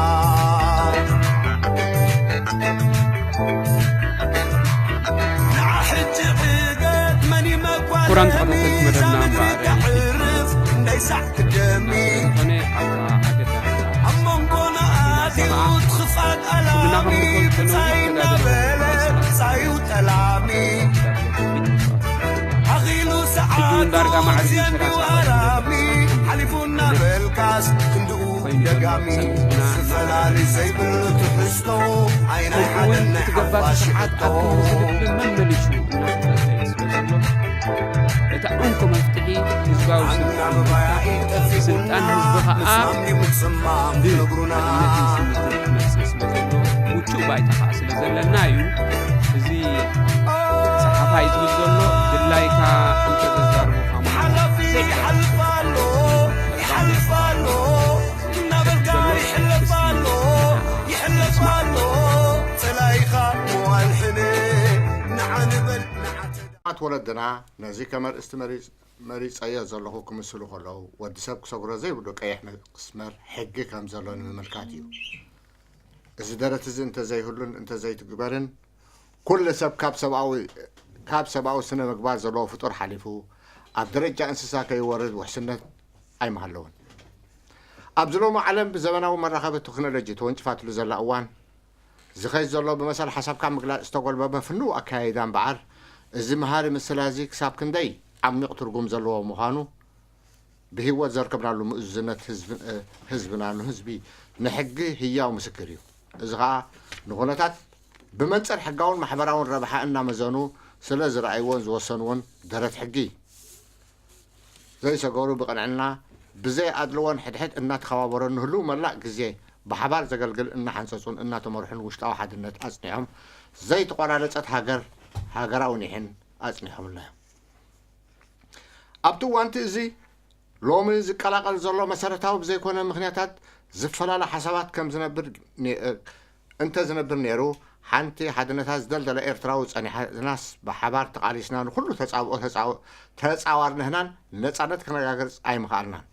ንዓ ሕጂ ዕገት መን ይመጓ ክቡራን ተኸታተልቲ መደብና እምበኣር፣ እንዳይሳዕ ክደሚ ዝኾነ ኣብታ ኣገዳሲት ኣብ መንጎና ኣትዩ ክፋት ኣላሚ፣ ብጻይ እናበለ ብጻዩ ጠላሚ። ኣኺሉ ሰዓቱ ዳርጋ ማዕሪጉ ዘንቢው ሰላሳ ኣላሚ፣ ሓሊፉ እናበልካስ ክንድኡ ኮይኑ ዘሎ ደጋሚ። ሰንቢትና ዝፈላለ ዘይብሉ ትሕዝቶ፣ ኣይናይ ከምኡውን ሓደን ናይ እቲ ገባቲ ሓፋሽ ስርዓት ሕቶ። ኣብ ክንዲ ዝልቢ መመሊሱ እናተጸጸየ ስለ ዘሎ፣ እቲ ዕንኮ መፍትሒ ህዝባዊ ስልጣን ምምካት፣ ስልጣን ህዝቢ ኸኣ ብእምነትን ስኒትን ክመጽእ ስለ ዘሎ፣ ምቹእ ባይታ ኸኣ ስለ ዘለና እዩ። እዚ ጸሓፋይ ዝብል ዘሎ ድላይካ እንተተዛርቦ ካብ ሓላፊ ይሓልፍ ኣሎ፣ ይሓልፍ ኣሎ እናበልካ ይሕለፍ ኣሎ፣ ይሕለፍ ኣሎ። ጸላኢኻ መዋል ሕነ ንዓ ንበል፣ ንዓ ተዳ- ኣት ወለድና ነዚ ከም ኣርእስቲ መሪጽ-፣ መሪጸዮ ዘለኹ ክምስሉ ከለዉ፣ ወዲ ሰብ ክሰግሮ ዘይብሉ ቀይሕ መስመር ሕጊ ከም ዘሎ ንምምልካት እዩ። እዚ ደረት እዚ እንተዘይህሉን እንተዘይትግበርን፣ ኩሉ ሰብ ካብ ሰብኣዊ፣ ካብ ሰብኣዊ ስነ ምግባር ዘለዎ ፍጡር ሓሊፉ፣ ኣብ ደረጃ እንስሳ ከይወርድ ውሕስነት ኣይምሃለውን። ኣብዚ ሎሚ ዓለም ብዘበናዊ መራኸቢ ቴክኖሎጂ ተወንጭፋትሉ ዘላ እዋን፣ ዝኸይድ ዘሎ ብመሰል ሓሳብካ ምግላጽ ዝተጎልበበ ፍኑው ኣከያይዳ እምበኣር፣ እዚ መሃሪ ምስላ እዚ ክሳብ ክንደይ ዓሚቕ ትርጉም ዘለዎ ምዃኑ፣ ብህይወት ዘርከብናሉ ምእዙዝነት ህዝብ-፣ እ፣ ህዝብና ንህዝቢ ንሕጊ ህያው ምስክር እዩ። እዚ ኸኣ ንኹነታት ብመንጽር ሕጋውን ማሕበራውን ረብሓ እናመዘኑ ስለ ዝረኣይዎን ዝወሰንዎን ደረት ሕጊ ዘይሰገሩ ብቕንዕና ብዘይ ኣድልዎን ሕድሕድ እናተኸባበሮን ንህልው መላእ ግዜ ብሓባር ዘገልግል እናሓንጸጹን እናተመርሑን ውሽጣዊ ሓድነት ኣጽኒዖም ዘይተቖራረጸት ሃገር ሃገራዊ ኒሕን ኣጽኒሖምልና እዮም። ኣብቲ እዋንቲ እዚ ሎሚ ዝቀላቐል ዘሎ መሰረታዊ ብዘይኮነ ምኽንያታት ዝፈላለ ሓሳባት ከም ዝነብር ነ-፣ እንተ ዝነብር ነይሩ፣ ሓንቲ ሓድነታ ዝደልደለ ኤርትራዊ ጸኒሓትናስ ብሓባር ተቓሊስና ንኹሉ ተጻብኦ ተጻው-፣ ተጻዋርንህናን ነጻነት ክነጋግጽ ኣይምኸኣልናን።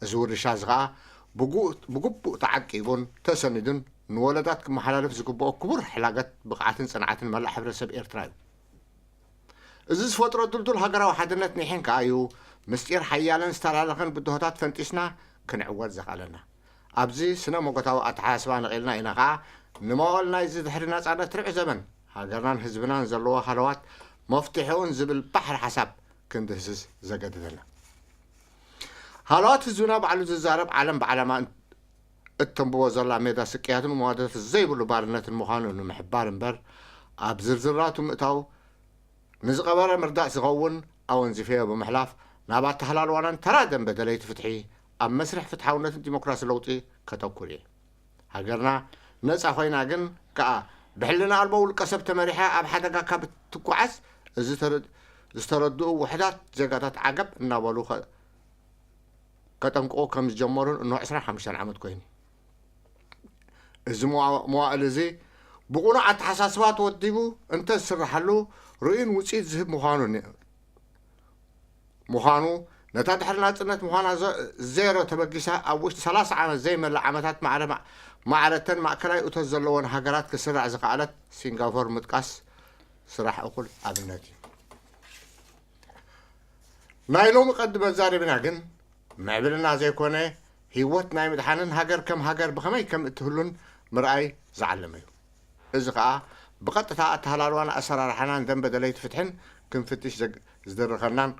እዚ ውርሻ እዚ ኸኣ ብጉ-፣ ብግቡእ ተዓቂቡን ተሰኒዱን ንወለዳት ክመሓላለፍ ዝግብኦ ክቡር ሕላገት ብቕዓትን ጽንዓትን መላእ ሕብረተሰብ ኤርትራ እዩ። እዚ ዝፈጥሮ ድልዱል ሃገራዊ ሓድነት ኒሕን ከኣ እዩ ምስጢር ሓያለን ዝተላለኸን ብድሆታት ፈንጢስና ክንዕወት ዘኽኣለና። ኣብዚ ስነ መጎታዊ ኣተሓሳስባ ነቒልና ኢና ከኣ ንመዋእል ናይዚ ድሕሪ ናጻነት ርብዒ ዘመን ሃገርናን ህዝብናን ዘለዎ ሃለዋት መፍትሒኡን ዝብል ባሕሪ ሓሳብ ክንድህስስ ዘገድደና። ሃለዋት ህዝብና ባዕሉ ዝዛረብ ዓለም ብዓለማ እተንብቦ ዘላ ሜዳ ስቅያትን መዋደት ዘይብሉ ባርነትን ምዃኑ ንምሕባር እምበር፣ ኣብ ዝርዝራቱ ምእታው ንዝቐበረ ምርዳእ ዝኸውን ኣወንዚፈዮ ብምሕላፍ፣ ናብ ኣተሃላልዋናን ተራ ደንበ ደለይቲ ፍትሒ ኣብ መስርሕ ፍትሓውነትን ዲሞክራሲ ለውጢ ከተኩር እየ። ሃገርና ነጻ ኮይና ግን ከኣ ብሕልና ኣልቦ ውልቀ ሰብ ተመሪሓ ኣብ ሓደጋ ካብ እትጓዓዝ፣ እዚ ተረ-፣ ዝተረድኡ ውሑዳት ዜጋታት ዓገብ እናበሉ ከ-፣ ከጠንቅቑ ከም ዝጀመሩን እንሆ ዕስራን ሓሙሽተን ዓመት ኮይኑ። እዚ መዋ-፣ መዋእል እዚ ብቑኑዕ ኣተሓሳስባ ተወዲቡ እንተ ዝስርሓሉ ርኡይን ውጽኢት ዝህብ ምዃኑ ኒ-፣ ምዃኑ፣ ነታ ድሕሪ ናጽነት ምዃና ዘ-፣ ዜሮ ተበጊሳ ኣብ ውሽጢ ሰላሳ ዓመት ዘይመልእ ዓመታት ማዕረ ማ-፣ ማዕረተን ማእከላይ እቶት ዘለወን ሃገራት ክስራዕ ዝኸኣለት ሲንጋፖር ምጥቃስ ስራሕ እኹል ኣብነት እዩ። ናይ ሎሚ ቀንዲ መዛረቢና ግን ምዕብልና ዘይኮነ፣ ህይወት ናይ ምድሓንን ሃገር ከም ሃገር ብኸመይ ከም እትህሉን ምርኣይ ዝዓለመ እዩ። እዚ ኸኣ ብቐጥታ ኣተሃላልዋን ኣሰራርሓናን ደንበ ደለይቲ ፍትሕን ክንፍትሽ ዘግ-፣ ዝድርኸናን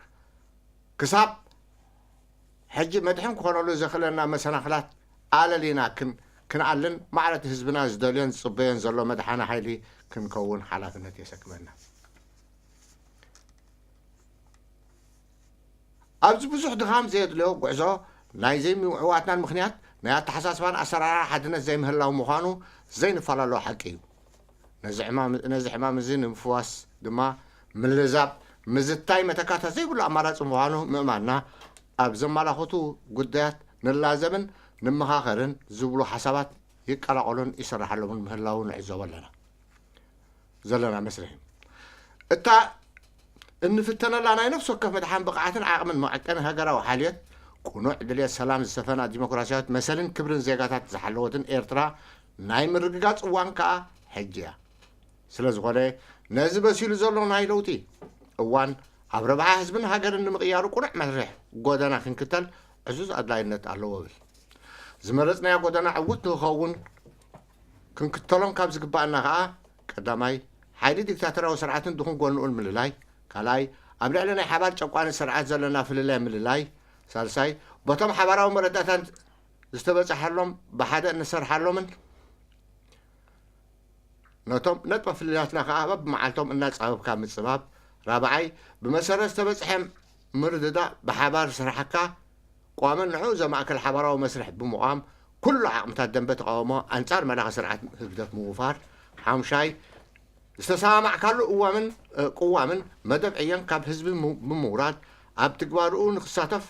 ክሳብ ሕጂ መድሕን ክኾነሉ ዘኽእለና መሰናኽላት ኣለሊና ክን-፣ ክንኣልን ማዕረቲ ህዝብና ዝደልዮን ዝጽበዮን ዘሎ መድሓኒ ሓይሊ ክንከውን ሓላፍነት የሰክመና። ኣብዚ ብዙሕ ድኻም ዘየድልዮ ጉዕዞ ናይ ዘይምውዕዋትናን ምኽንያት ናይ ኣተሓሳስባን ኣሰራርሓ ሓድነት ዘይምህላው ምዃኑ ዘይንፈላለ ሓቂ እዩ። ነዚ ሕማም፣ ነዚ ሕማም እዚ ንምፍዋስ ድማ ምልዛብ፣ ምዝታይ መተካእታ ዘይብሉ ኣማራጺ ምዃኑ ምእማንና ኣብ ዘመላኽቱ ጉዳያት ንላዘብን ንመኻኸርን ዝብሉ ሓሳባት ይቀላቐሉን ይስራሓሎምን ምህላዉ ንዕዘቦ ኣለና። ዘለና መስርሕ እዩ። እታ እንፍተነላ ናይ ነፍሲ ወከፍ መድሓን ብቕዓትን ዓቕምን መዐቀኒ ሃገራዊ ሓልዮት፣ ቅኑዕ ድልየት ሰላም ዝሰፈና ዲሞክራሲያዊት መሰልን ክብርን ዜጋታት ዝሓለወትን ኤርትራ ናይ ምርግጋጽ እዋን ከኣ ሕጂ እያ። ስለ ዝኾነ ነዚ በሲሉ ዘሎ ናይ ለውጢ እዋን ኣብ ረብሓ ህዝብን ሃገርን ንምቕያሩ ቅኑዕ መስርሕ ጎደና ክንክተል ዕዙዝ ኣድላይነት ኣለዎ እብል። ዝመረጽናዮ ጎደና ዕዉት ንክኸውን ክንክተሎም ካብ ዝግባኣና ከኣ፣ ቀዳማይ፣ ሓይሊ ዲክታተራዊ ስርዓትን ድኹም ጎንኡን ምልላይ፣ ካልኣይ፣ ኣብ ልዕሊ ናይ ሓባር ጨቋኒ ስርዓት ዘለና ፍልልይ ምልላይ፣ ሳልሳይ፣ በቶም ሓባራዊ መረዳእታን ዝተበጻሓሎም ብሓደ እንሰርሓሎምን ነቶም ነጥበ ፍልልያትና ከኣ በብመዓልቶም እናጻበብካ ምጽባብ፣ ራብዓይ፣ ብመሰረት ዝተበጽሐ ምርድዳእ ብሓባር ስራሕካ ቋመን ንዕኡ ዘማእከል ሓባራዊ መስርሕ ብምቋም፣ ኩሉ ዓቕምታት ደንበ ተቓውሞ ኣንጻር መላኺ ስርዓት ህግደፍ ምውፋር። ሓሙሻይ፣ ዝተሰማማዕካሉ እዋምን፣ እ፣ ቅዋምን መደብ ዕዮን ካብ ህዝቢ ም-፣ ብምውራድ፣ ኣብ ትግባርኡ ንክሳተፍ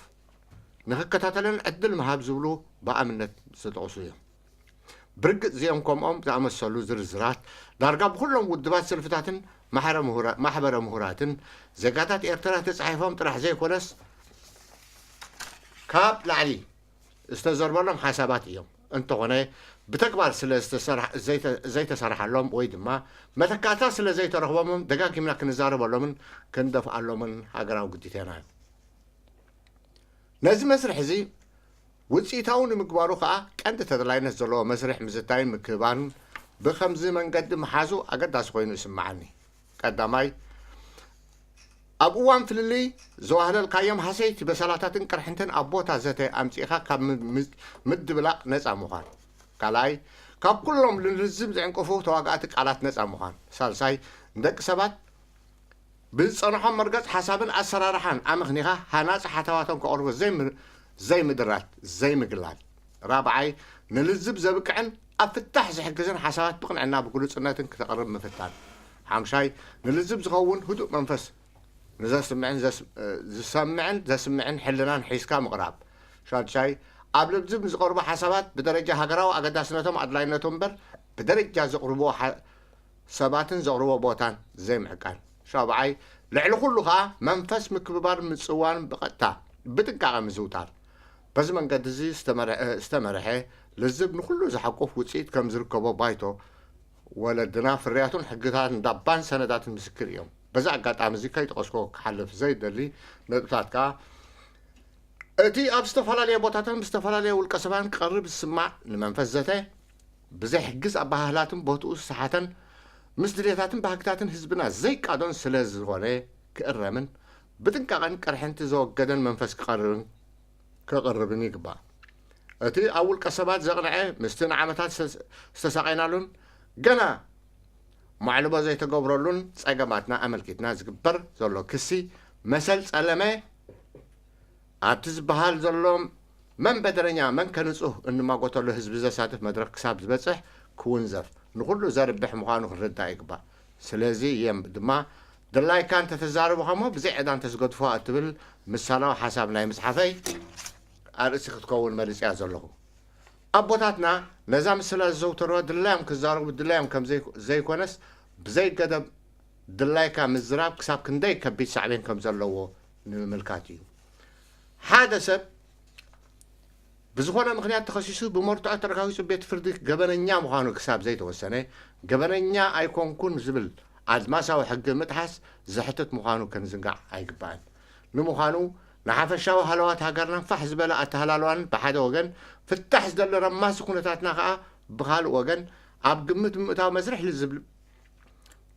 ንክከታተልን ዕድል ምሃብ ዝብሉ ብኣብነት ዝተጠቕሱ እዮም። ብርግጽ እዚኦም ከምኦም ዝኣመሰሉ ዝርዝራት ዳርጋ ብኹሎም ውድባት ሰልፍታትን ማሕረ ምሁራ-፣ ማሕበረ ምሁራትን ዜጋታት ኤርትራ ተጻሒፎም ጥራሕ ዘይኮነስ ካብ ላዕሊ ዝተዘርበሎም ሓሳባት እዮም። እንተኾነ ብተግባር ስለ ዝተሰርሐ-፣ ዘይተ-፣ ዘይተሰርሓሎም ወይ ድማ መተካእታ ስለ ዘይተረኽቦምን ደጋጊምና ክንዛረበሎምን ክንደፍኣሎምን ሃገራዊ ግዴታና እዩ። ነዚ መስርሕ እዚ ውጽኢታዊ ንምግባሩ ከኣ ቀንዲ ተደላይነት ዘለዎ መስርሕ ምዝታይን ምክብባርን ብኸምዚ መንገዲ ምሓዙ ኣገዳሲ ኮይኑ ይስምዓኒ። ቀዳማይ፣ ኣብ እዋን ፍልልይ ዘዋህለልካዮም ሃሰይቲ በሰላታትን ቅርሕንትን ኣብ ቦታ ዘተ ኣምጺእካ ካብ ም-፣ ም-፣ ምድብላቕ ነጻ ምዃን። ካልኣይ፣ ካብ ኩሎም ንልዝብ ዝዕንቅፉ ተዋጋእቲ ቃላት ነጻ ምዃን። ሳልሳይ፣ ንደቂ ሰባት ብዝጸንሖም መርገጽ ሓሳብን ኣሰራርሓን ኣመኽኒኻ ሃናጺ ሓሳባቶም ከቕርቡ ዘይም-፣ ዘይምድራት፣ ዘይምግላል። ራብዓይ፣ ንልዝብ ዘብቅዕን ኣብ ፍታሕ ዝሕግዝን ሓሳባት ብቕንዕና ብግሉጽነትን ክተቕርብ ምፍታን። ሓምሻይ፣ ንልዝብ ዝኸውን ህዱእ መንፈስ ንዘስምዕን ዘስ-፣ ዝሰምዕን ዘስምዕን ሕልናን ሒዝካ ምቕራብ። ሻድሻይ፣ ኣብ ልዝብ ንዝቐርቡ ሓሳባት ብደረጃ ሃገራዊ ኣገዳስነቶም ኣድላይነቶም እምበር ብደረጃ ዘቕርብዎ ሓ-፣ ሰባትን ዘቕርቦ ቦታን ዘይምዕቃን። ሻብዓይ፣ ልዕሊ ኩሉ ኸኣ መንፈስ ምክብባር ምጽዋን ብቐጥታ ብጥንቃቐ ምዝውታር። በዚ መንገዲ እዚ ዝተመርሐ፣ ዝተመርሐ ልዝብ ንኹሉ ዝሓቁፍ ውጽኢት ከም ዝርከቦ ባይቶ ወለድና ፍርያቱን ሕግታት እንዳባን ሰነዳትን ምስክር እዮም። በዚ ኣጋጣሚ እዚ ከይጠቐስኮ ክሓልፍ ዘይደሊ ነጥብታት ከኣ እቲ ኣብ ዝተፈላለየ ቦታታት ምስ ዝተፈላለየ ውልቀ ሰባን ክቐርብ ዝስማዕ ንመንፈስ ዘተ ብዘይሕግዝ ኣበሃህላትን ቦትኡ ዝሰሓተን ምስ ድሌታትን ባህግታትን ህዝብና ዘይቃዶን ስለ ዝኾነ ክእረምን ብጥንቃቐን ቅርሕንቲ ዘወገደን መንፈስ ክቐርብን፣ ክቕርብን ይግባእ። እቲ ኣብ ውልቀ ሰባት ዘቕንዐ ምስቲ ንዓመታት ዝተስ-፣ ዝተሳቐይናሉን ገና ማዕልቦ ዘይተገብረሉን ጸገማትና ኣመልኪትና ዝግበር ዘሎ ክሲ መሰል ጸለመ ኣብቲ ዝበሃል ዘሎ መን በደለኛ መን ከንጹህ እንማጎተሉ ህዝቢ ዘሳትፍ መድረኽ ክሳብ ዝበጽሕ ክውንዘፍ ንኹሉ ዘርብሕ ምዃኑ ክንርዳእ ይግባእ። ስለዚ እየም ድማ ድላይካ እንተተዛረብኻ እሞ ብዘይ ዕዳ እንተዝገድፎ እትብል ምሳላዊ ሓሳብ ናይ ምጽሓፈይ ኣርእስቲ ክትከውን መሪጽያ ዘለኹ። ኣቦታትና ነዛ ምስላ ዘዘውተርዋ ድላዮም ክዛረቡ ድላዮም ከም ዘይ-፣ ዘይኮነስ ብዘይ ገደብ ድላይካ ምዝራብ ክሳብ ክንደይ ከቢድ ሳዕቤን ከም ዘለዎ ንምምልካት እዩ። ሓደ ሰብ ብዝኾነ ምኽንያት ተኸሲሱ ብመርትዖ ተረጋጊጹ ቤት ፍርዲ ገበነኛ ምዃኑ ክሳብ ዘይተወሰነ፣ ገበነኛ ኣይኮንኩን ዝብል ኣድማሳዊ ሕጊ ምጥሓስ ዘሕትት ምዃኑ ክንዝንጋዕ ኣይግባእን። ንምዃኑ፣ ንሓፈሻዊ ሃለዋት ሃገርናን ፋሕ ዝበለ ኣተሃላልዋን ብሓደ ወገን፣ ፍታሕ ዝደሊ ረማሲ ኩነታትና ከኣ ብኻልእ ወገን፣ ኣብ ግምት ብምእታው መስርሕ ልዝብ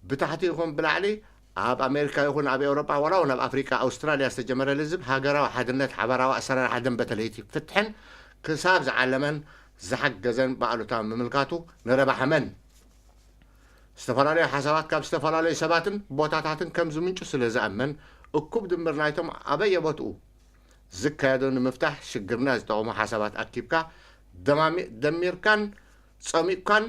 ብታሕቲ ይኹን ብላዕሊ፣ ኣብ ኣሜሪካ ይኹን ኣብ ኤውሮጳ፣ ዋላ እውን ኣብ ኣፍሪቃ፣ ኣውስትራልያ ዝተጀመረ ልዝብ ሃገራዊ ሓድነት፣ ሓባራዊ ኣሰራርሓ ደንበ ተለይቲ ፍትሕን ክሳብ ዝዓለመን ዝሓገዘን ብኣሉታ ምምልካቱ ንረብሓ መን? ዝተፈላለዩ ሓሳባት ካብ ዝተፈላለዩ ሰባትን ቦታታትን ከም ዝምንጩ ስለ ዝኣምን፣ እኩብ ድምር ናይቶም ኣበየቦትኡ ዝካየዱ ንምፍታሕ ሽግርና ዝጠቕሙ ሓሳባት ኣኪብካ፣ ደማሚ-፣ ደሚርካን ጸሚቕካን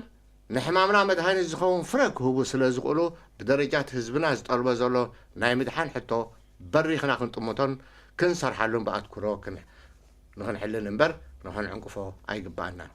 ንሕማምና መድሃኒት ዝኸውን ፍረ ክህቡ ስለ ዝኽእሉ፣ ብደረጃት ህዝብና ዝጠልቦ ዘሎ ናይ ምድሓን ሕቶ በሪኽና ክንጥምቶን ክንሰርሓሉን ብኣትኩሮ ክን-፣ ንኽንሕልን እምበር ንኽንዕንቅፎ ኣይግባኣናን።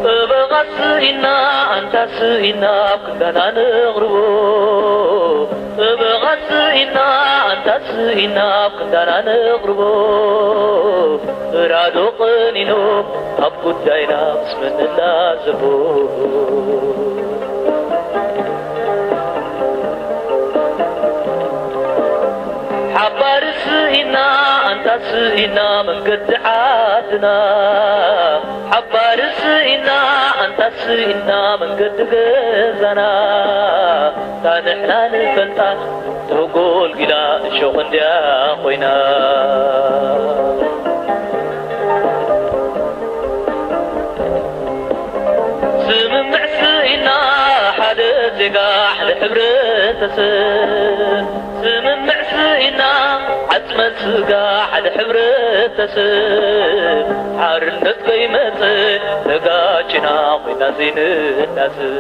ጠበቓ ስኢና፣ ኣንታ ስኢና፣ ኣብ ክንዳና ነቕርቦ። ጠበቓ ስኢና፣ ኣንታ ስኢና፣ ኣብ ክንዳና ነቕርቦ። ፍራዶ ቀኒኑ፣ ኣብ ጉዳይና ምስ መን ንላዘቦ። ሓባር ስኢና፣ ኣንታ ስኢና መንገዲ ዓድና። ሓባር ስኢና፣ ኣንታ ስኢና መንገዲ ገዛና። እታ ንሕና ንፈልጣ ተጎልጊላ እሾኽ እንድያ ኮይና። ስምምዕ ስኢና ሓደ ዜጋ ሓደ ሕብረተሰብ። ስምምዕ ስኢና ዓጽመ ስጋ ሓደ ሕብረተሰብ። ሓርነት ከይመጸ ተጋጭና ኮይና ዘይንዳሰብ።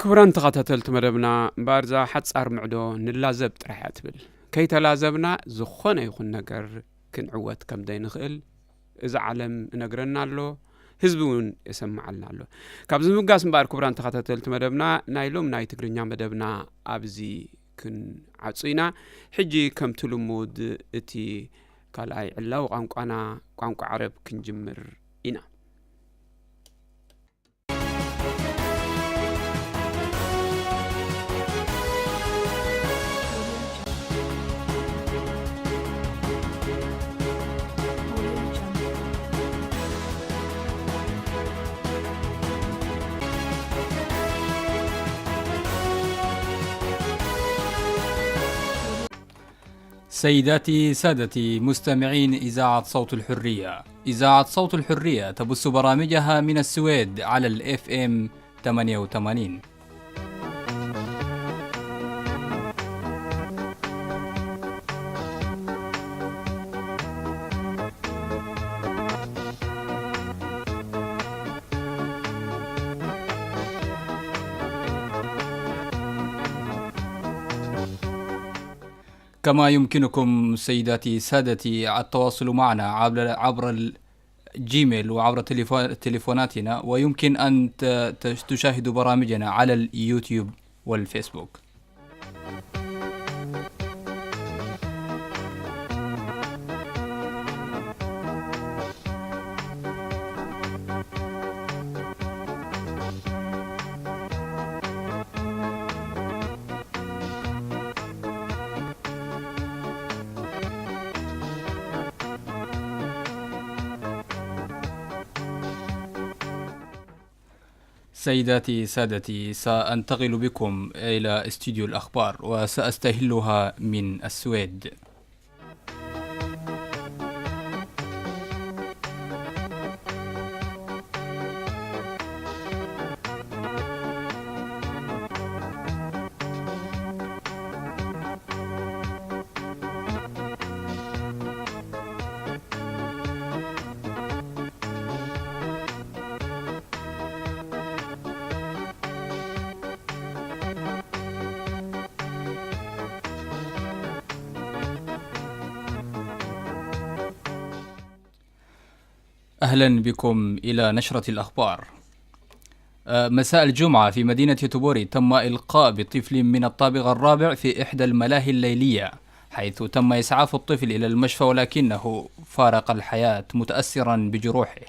ክቡራን ተኸታተልቲ መደብና፣ እምበኣር እዛ ሓጻር ምዕዶ ንላዘብ ጥራሕ እያ ትብል። ከይተላዘብና ዝኾነ ይኹን ነገር ክንዕወት ከም ዘይንኽእል እዚ ዓለም እነግረና ኣሎ፣ ህዝቢ እውን የሰምዓልና ኣሎ። ካብዚ ንምብጋስ እምበኣር፣ ክቡራን ተኸታተልቲ መደብና፣ ናይ ሎም ናይ ትግርኛ መደብና ኣብዚ ክንዓጹ ኢና። ሕጂ ከምቲ ልሙድ እቲ ካልኣይ ዕላዊ ቋንቋና፣ ቋንቋ ዓረብ ክንጅምር ኢና። سيداتي سادتي مستمعين إذاعة صوت الحرية، إذاعة صوت الحرية تبث برامجها من السويد على ال إف إم ثمانية وثمانين. كما يمكنكم سيداتي سادتي التواصل معنا عبر، عبر الجيميل وعبر تليفو-، تليفوناتنا، ويمكن أن ت-، ت-، تشاهدوا برامجنا على اليوتيوب والفيسبوك. سيداتي سادتي، سأنتقل بكم إلى استوديو الأخبار، وسأستهلها من السويد. أهلا بكم إلى نشرة الأخبار. آه، مساء الجمعة في مدينة يوتوبوري تم إلقاء بطفل من الطابق الرابع في إحدى الملاهي الليلية، حيث تم إسعاف الطفل إلى المشفى، ولكنه فارق الحياة متأثرا بجروحه.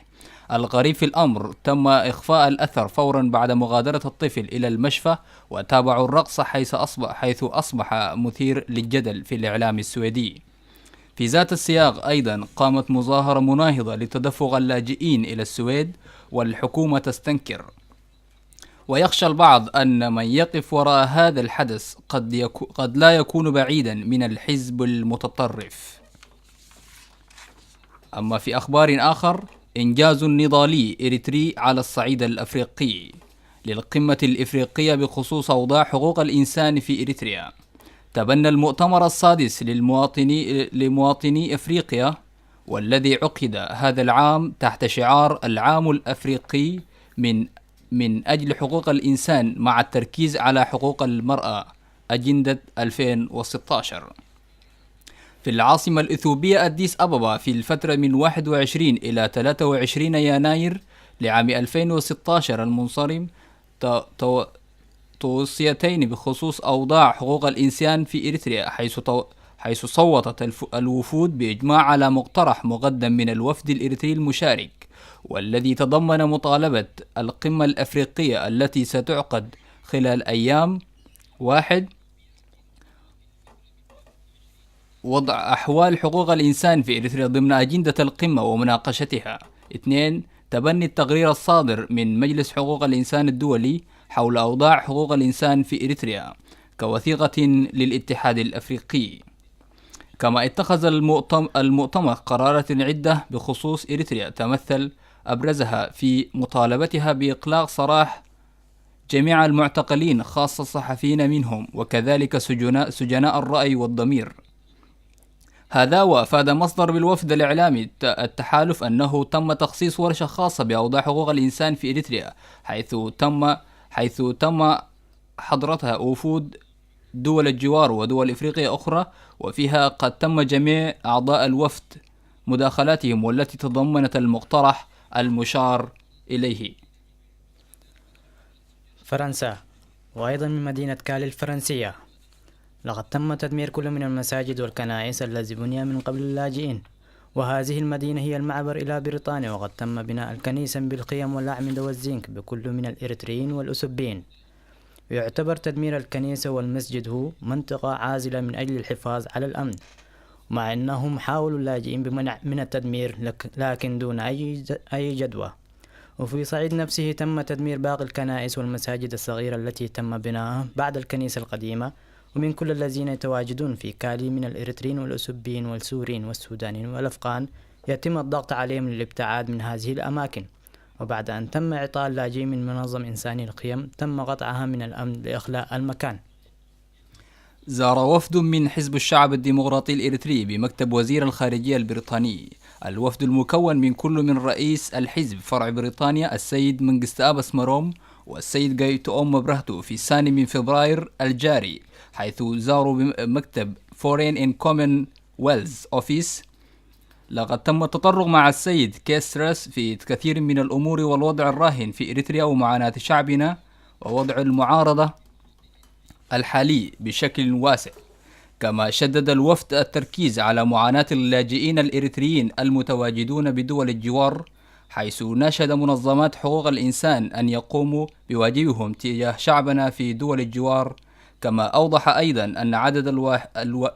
الغريب في الأمر، تم إخفاء الأثر فورا بعد مغادرة الطفل إلى المشفى، وتابعوا الرقص حيث أصبح، حيث أصبح مثير للجدل في الإعلام السويدي. في ذات السياق أيضا، قامت مظاهرة مناهضة لتدفق اللاجئين إلى السويد، والحكومة تستنكر. ويخشى البعض أن من يقف وراء هذا الحدث قد يكو-، قد لا يكون بعيدا من الحزب المتطرف. أما في أخبار آخر، إنجاز نضالي إريتري على الصعيد الأفريقي للقمة الإفريقية بخصوص أوضاع حقوق الإنسان في إريتريا. تبنى المؤتمر السادس للمواطني-، لمواطني إفريقيا، والذي عقد هذا العام تحت شعار العام الأفريقي من، من أجل حقوق الإنسان مع التركيز على حقوق المرأة، أجندة ألفين وستاشر. في العاصمة الإثيوبية أديس أبابا، في الفترة من واحد وعشرين إلى ثلاثة وعشرين يناير لعام ألفين وستاشر المنصرم، ت-، تو-، توصيتين بخصوص أوضاع حقوق الإنسان في إريتريا، حيث تو-، حيث صوتت الف-، الوفود بإجماع على مقترح مقدم من الوفد الإريتري المشارك، والذي تضمن مطالبة القمة الأفريقية التي ستعقد خلال أيام: واحد، وضع أحوال حقوق الإنسان في إريتريا ضمن أجندة القمة ومناقشتها. اثنين، تبني التقرير الصادر من مجلس حقوق الإنسان الدولي حول أوضاع حقوق الإنسان في إريتريا كوثيقة للاتحاد الأفريقي. كما اتخذ المؤتم-، المؤتمر قرارات عدة بخصوص إريتريا، تمثل أبرزها في مطالبتها بإطلاق سراح جميع المعتقلين، خاصة الصحفيين منهم، وكذلك سجناء، سجناء الرأي والضمير. هذا وأفاد مصدر بالوفد الإعلامي الت-، التحالف أنه تم تخصيص ورشة خاصة بأوضاع حقوق الإنسان في إريتريا، حيث تم، حيث تم حضرتها وفود دول الجوار ودول إفريقيا أخرى، وفيها قد تم جميع أعضاء الوفد مداخلاتهم، والتي تضمنت المقترح المشار إليه. فرنسا، وأيضًا من مدينة كالي الفرنسية. لقد تم تدمير كل من المساجد والكنائس الذي بني من قبل اللاجئين، وهذه المدينة هي المعبر إلى بريطانيا، وقد تم بناء الكنيسة بالخيم والأعمدة والزنك بكل من الإريتريين والأسبين. ويعتبر تدمير الكنيسة والمسجد هو منطقة عازلة من أجل الحفاظ على الأمن، مع أنهم حاولوا اللاجئين بمنع من التدمير، لك-، لكن دون أي ج-، أي جدوى. وفي صعيد نفسه تم تدمير باقي الكنائس والمساجد الصغيرة التي تم بناءها بعد الكنيسة القديمة، ومن كل الذين يتواجدون في كالي من الإريتريين والأسبيين والسوريين والسودانيين والأفغان يتم الضغط عليهم للابتعاد من هذه الأماكن. وبعد أن تم إعطاء اللاجئين من منظم إنساني الخيم، تم قطعها من الأمن لإخلاء المكان. زار وفد من حزب الشعب الديمقراطي الإريتري بمكتب وزير الخارجية البريطاني. الوفد المكون من كل من رئيس الحزب فرع بريطانيا السيد منجستابس مروم والسيد جايتو أوم برهتو في الثاني من فبراير الجاري، حيث زاروا بم-، مكتب Foreign and Commonwealth Office. لقد تم التطرق مع السيد كيسترس في كثير من الأمور والوضع الراهن في إريتريا ومعاناة شعبنا ووضع المعارضة الحالي بشكل واسع. كما شدد الوفد التركيز على معاناة اللاجئين الإريتريين المتواجدون بدول الجوار، حيث ناشد منظمات حقوق الإنسان أن يقوموا بواجبهم تجاه شعبنا في دول الجوار. كما أوضح أيضًا أن عدد الوا-، الوا-،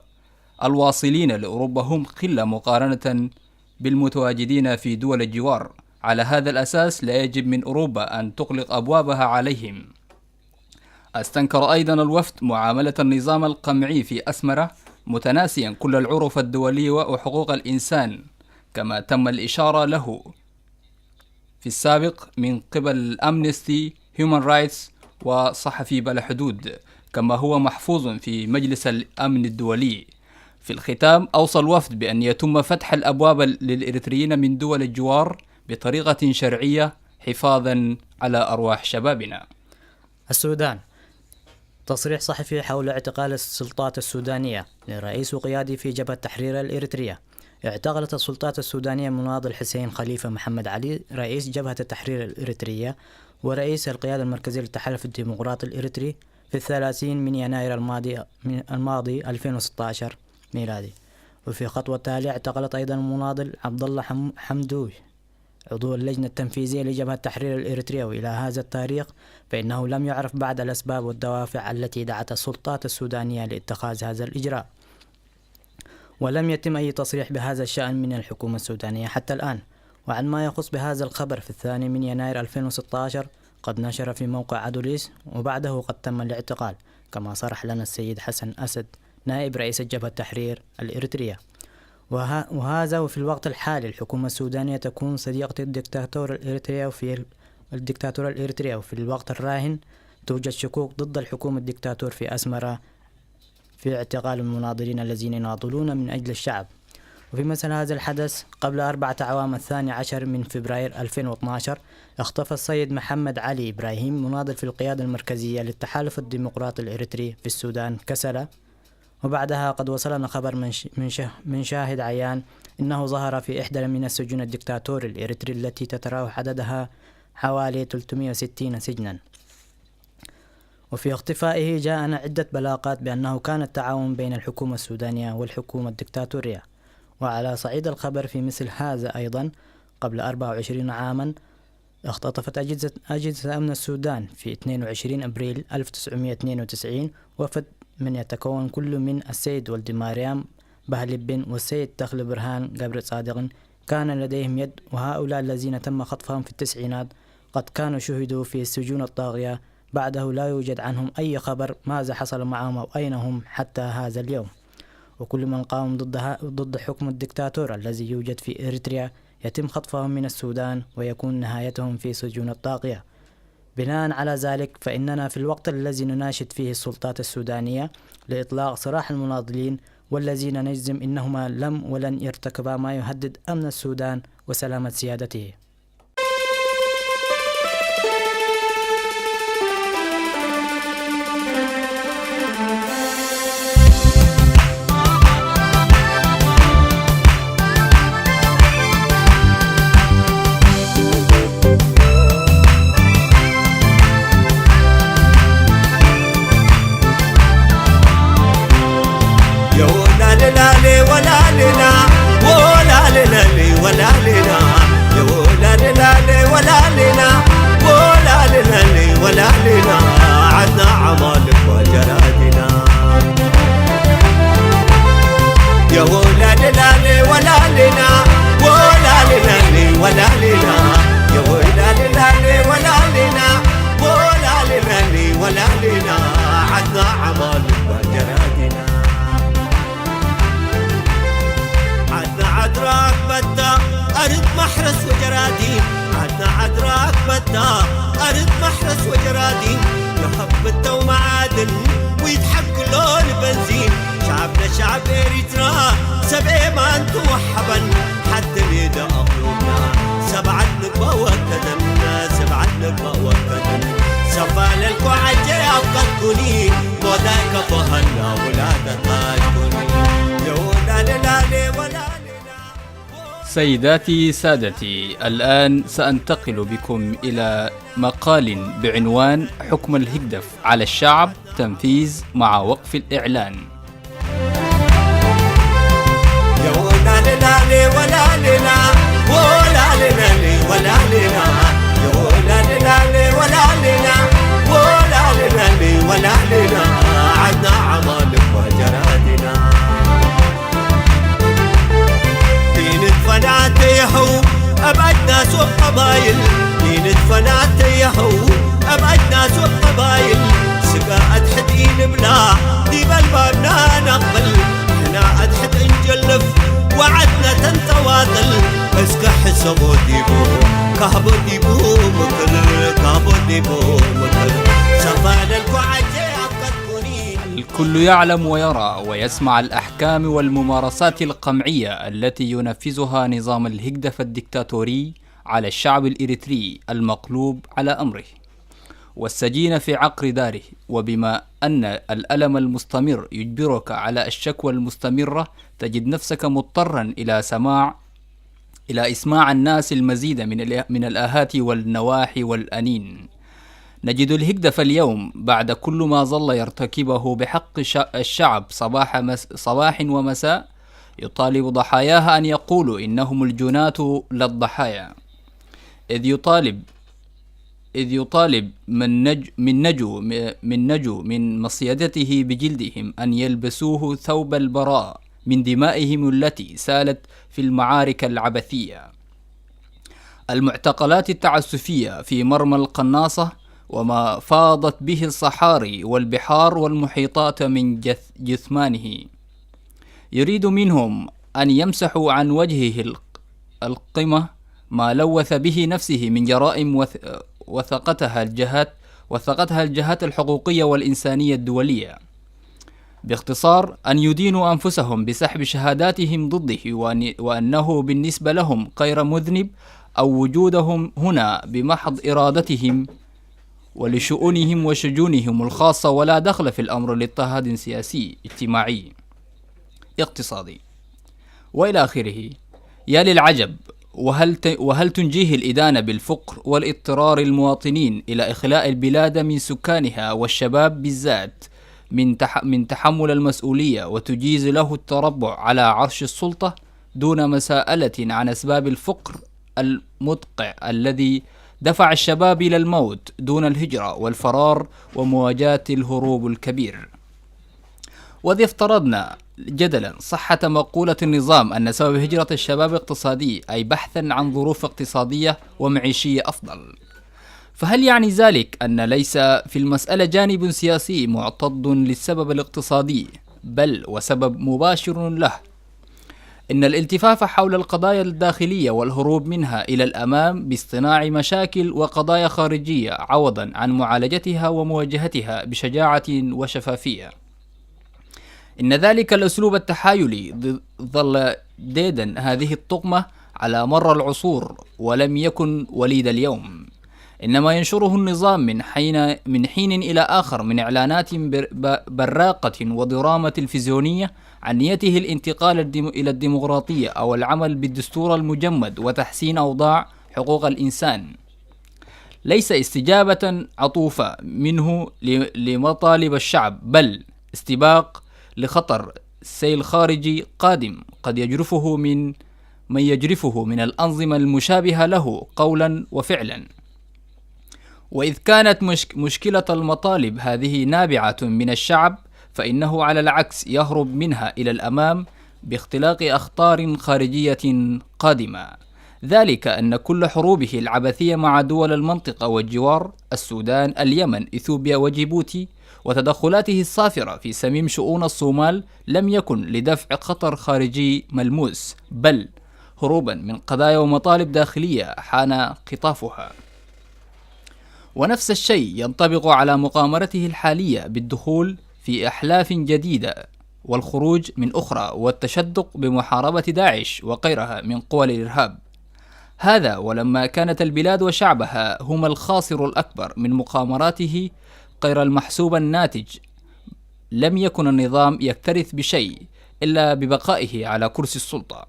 الواصلين لأوروبا هم قلة مقارنة بالمتواجدين في دول الجوار. على هذا الأساس، لا يجب من أوروبا أن تغلق أبوابها عليهم. استنكر أيضًا الوفد معاملة النظام القمعي في أسمرة، متناسيا كل العرف الدولية وحقوق الإنسان، كما تم الإشارة له في السابق من قبل أمنستي، هيومن رايتس، وصحفي بلا حدود، كما هو محفوظ في مجلس الأمن الدولي. في الختام، أوصى الوفد بأن يتم فتح الأبواب للإريتريين من دول الجوار بطريقة شرعية حفاظا على أرواح شبابنا. السودان. تصريح صحفي حول اعتقال السلطات السودانية لرئيس وقيادي في جبهة تحرير الإريترية. اعتقلت السلطات السودانية مناضل حسين خليفة محمد علي، رئيس جبهة التحرير الإريترية ورئيس القيادة المركزية للتحالف الديمقراطي الإريتري، في الثلاثين من يناير الماضي، من الماضي ألفين وستاشر ميلادي. وفي خطوة تالية اعتقلت أيضًا المناضل عبد الله حم-، حمدوي، عضو اللجنة التنفيذية لجبهة تحرير الإريتريا، وإلى هذا التاريخ فإنه لم يعرف بعد الأسباب والدوافع التي دعت السلطات السودانية لاتخاذ هذا الإجراء، ولم يتم أي تصريح بهذا الشأن من الحكومة السودانية حتى الآن. وعن ما يخص بهذا الخبر، في الثاني من يناير ألفين وستاشر قد نشر في موقع أدوليس، وبعده قد تم الاعتقال، كما صرح لنا السيد حسن أسد، نائب رئيس الجبهة التحرير الإريترية. وه-، وهذا وفي الوقت الحالي الحكومة السودانية تكون صديقة الدكتاتور الإريتريا، وفي ال-، الدكتاتور الإريتريا، وفي الوقت الراهن توجد شكوك ضد الحكومة الدكتاتور في أسمرة في اعتقال المناضلين الذين يناضلون من أجل الشعب. وفي مثل هذا الحدث، قبل أربعة أعوام، الثاني عشر من فبراير ألفين واثناشر، اختفى السيد محمد علي إبراهيم، مناضل في القيادة المركزية للتحالف الديمقراطي الإريتري في السودان، كسلا. وبعدها قد وصلنا خبر من ش-، من شه-، من شاهد عيان إنه ظهر في إحدى من السجون الدكتاتوري الإريتري التي تتراوح عددها حوالي ثلاثمية وستين سجنا. وفي اختفائه جاءنا عدة بلاغات بأنه كان التعاون بين الحكومة السودانية والحكومة الدكتاتورية. وعلى صعيد الخبر، في مثل هذا أيضًا، قبل أربعة وعشرين عامًا، اختطفت أجهزة، أجهزة أمن السودان في اثنين وعشرين أبريل ألف وتسعمية واثنين وتسعين وفد من يتكون كل من السيد ولد مريم بهلبن والسيد تخل برهان قبر صادق كان لديهم يد، وهؤلاء الذين تم خطفهم في التسعينات قد كانوا شهدوا في السجون الطاغية، بعده لا يوجد عنهم أي خبر ماذا حصل معهم أو أين هم حتى هذا اليوم. وكل من قام ضدها، ضد حكم الدكتاتور الذي يوجد في إريتريا يتم خطفهم من السودان ويكون نهايتهم في سجون الطاغية. بناء على ذلك، فإننا في الوقت الذي نناشد فيه السلطات السودانية لإطلاق سراح المناضلين، والذين نجزم إنهما لم ولن يرتكبا ما يهدد أمن السودان وسلامة سيادته. سيداتي سادتي، الآن سأنتقل بكم إلى مقال بعنوان: حكم الهجدف على الشعب، تنفيذ مع وقف الإعلان. الكل يعلم ويرى ويسمع الأحكام والممارسات القمعية التي ينفذها نظام الهجدف الدكتاتوري على الشعب الإريتري المقلوب على أمره. والسجين في عقر داره. وبما أن الألم المستمر يجبرك على الشكوى المستمرة، تجد نفسك مضطرا إلى سماع إلى إسماع الناس المزيد من من الآهات والنواحي والأنين. نجد الهجد فاليوم بعد كل ما ظل يرتكبه بحق الشعب صباح مس صباح ومساء يطالب ضحاياها أن يقولوا إنهم الجناة لا الضحايا، إذ يطالب إذ يطالب من نج من نجو من نجو من مصيدته بجلدهم أن يلبسوه ثوب البراء من دمائهم التي سالت في المعارك العبثية. المعتقلات التعسفية في مرمى القناصة وما فاضت به الصحاري والبحار والمحيطات من جث جثمانه. يريد منهم أن يمسحوا عن وجهه القمة ما لوث به نفسه من جرائم وثقتها الجهات وثقتها الجهات الحقوقية والإنسانية الدولية. باختصار، أن يدينوا أنفسهم بسحب شهاداتهم ضده، وأنه بالنسبة لهم غير مذنب أو وجودهم هنا بمحض إرادتهم ولشؤونهم وشجونهم الخاصة، ولا دخل في الأمر لاضطهاد سياسي اجتماعي اقتصادي وإلى آخره. يا للعجب، وهل وهل تنجيه الإدانة بالفقر والاضطرار المواطنين إلى إخلاء البلاد من سكانها والشباب بالذات من تح من تحمل المسؤولية، وتجيز له التربع على عرش السلطة دون مساءلة عن أسباب الفقر المدقع الذي دفع الشباب إلى الموت دون الهجرة والفرار ومواجهة الهروب الكبير. وإذ افترضنا جدلا صحة مقولة النظام أن سبب هجرة الشباب اقتصادي، أي بحثا عن ظروف اقتصادية ومعيشية أفضل، فهل يعني ذلك أن ليس في المسألة جانب سياسي معتض للسبب الاقتصادي، بل وسبب مباشر له؟ إن الالتفاف حول القضايا الداخلية والهروب منها إلى الأمام باصطناع مشاكل وقضايا خارجية عوضا عن معالجتها ومواجهتها بشجاعة وشفافية. إن ذلك الأسلوب التحايلي ظل ديدا هذه الطقمة على مر العصور، ولم يكن وليد اليوم. إنما ينشره النظام من حين من حين إلى آخر من إعلانات براقة ودراما تلفزيونية عن نيته الانتقال إلى الديمقراطية أو العمل بالدستور المجمد وتحسين أوضاع حقوق الإنسان، ليس استجابة عطوفة منه لمطالب الشعب، بل استباق لخطر سيل خارجي قادم قد يجرفه من من يجرفه من الأنظمة المشابهة له قولا وفعلا. وإذ كانت مشكلة المطالب هذه نابعة من الشعب، فإنه على العكس يهرب منها إلى الأمام باختلاق أخطار خارجية قادمة. ذلك أن كل حروبه العبثية مع دول المنطقة والجوار، السودان، اليمن، إثيوبيا وجيبوتي، وتدخلاته الصافرة في سميم شؤون الصومال لم يكن لدفع خطر خارجي ملموس، بل هروبا من قضايا ومطالب داخلية حان قطافها. ونفس الشيء ينطبق على مقامرته الحالية بالدخول في أحلاف جديدة والخروج من أخرى والتشدق بمحاربة داعش وغيرها من قوى الإرهاب. هذا ولما كانت البلاد وشعبها هما الخاسر الأكبر من مقامراته غير المحسوب الناتج، لم يكن النظام يكترث بشيء إلا ببقائه على كرسي السلطة.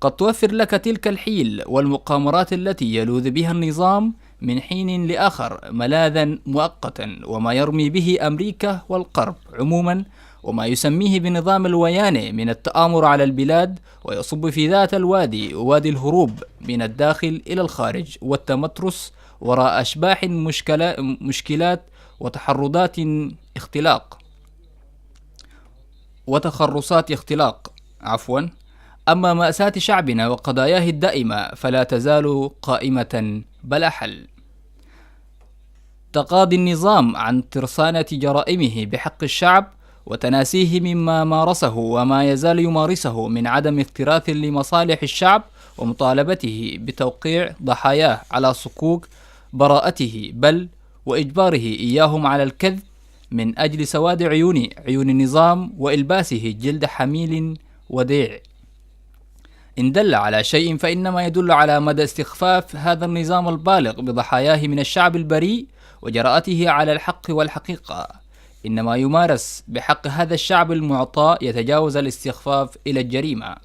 قد توفر لك تلك الحيل والمقامرات التي يلوذ بها النظام من حين لآخر ملاذا مؤقتا، وما يرمي به أمريكا والغرب عموما، وما يسميه بنظام الويانة من التآمر على البلاد، ويصب في ذات الوادي وادي الهروب من الداخل إلى الخارج والتمترس وراء أشباح مشكلات وتحرضات اختلاق وتخرصات اختلاق، عفوا. أما مأساة شعبنا وقضاياه الدائمة فلا تزال قائمة بلا حل. تقاضي النظام عن ترسانة جرائمه بحق الشعب وتناسيه مما مارسه وما يزال يمارسه من عدم اكتراث لمصالح الشعب ومطالبته بتوقيع ضحاياه على صكوك براءته، بل وإجباره إياهم على الكذب من أجل سواد عيون عيون النظام وإلباسه جلد حميل وديع. إن دل على شيء فإنما يدل على مدى استخفاف هذا النظام البالغ بضحاياه من الشعب البريء وجرأته على الحق والحقيقة. إنما يمارس بحق هذا الشعب المعطاء يتجاوز الاستخفاف إلى الجريمة.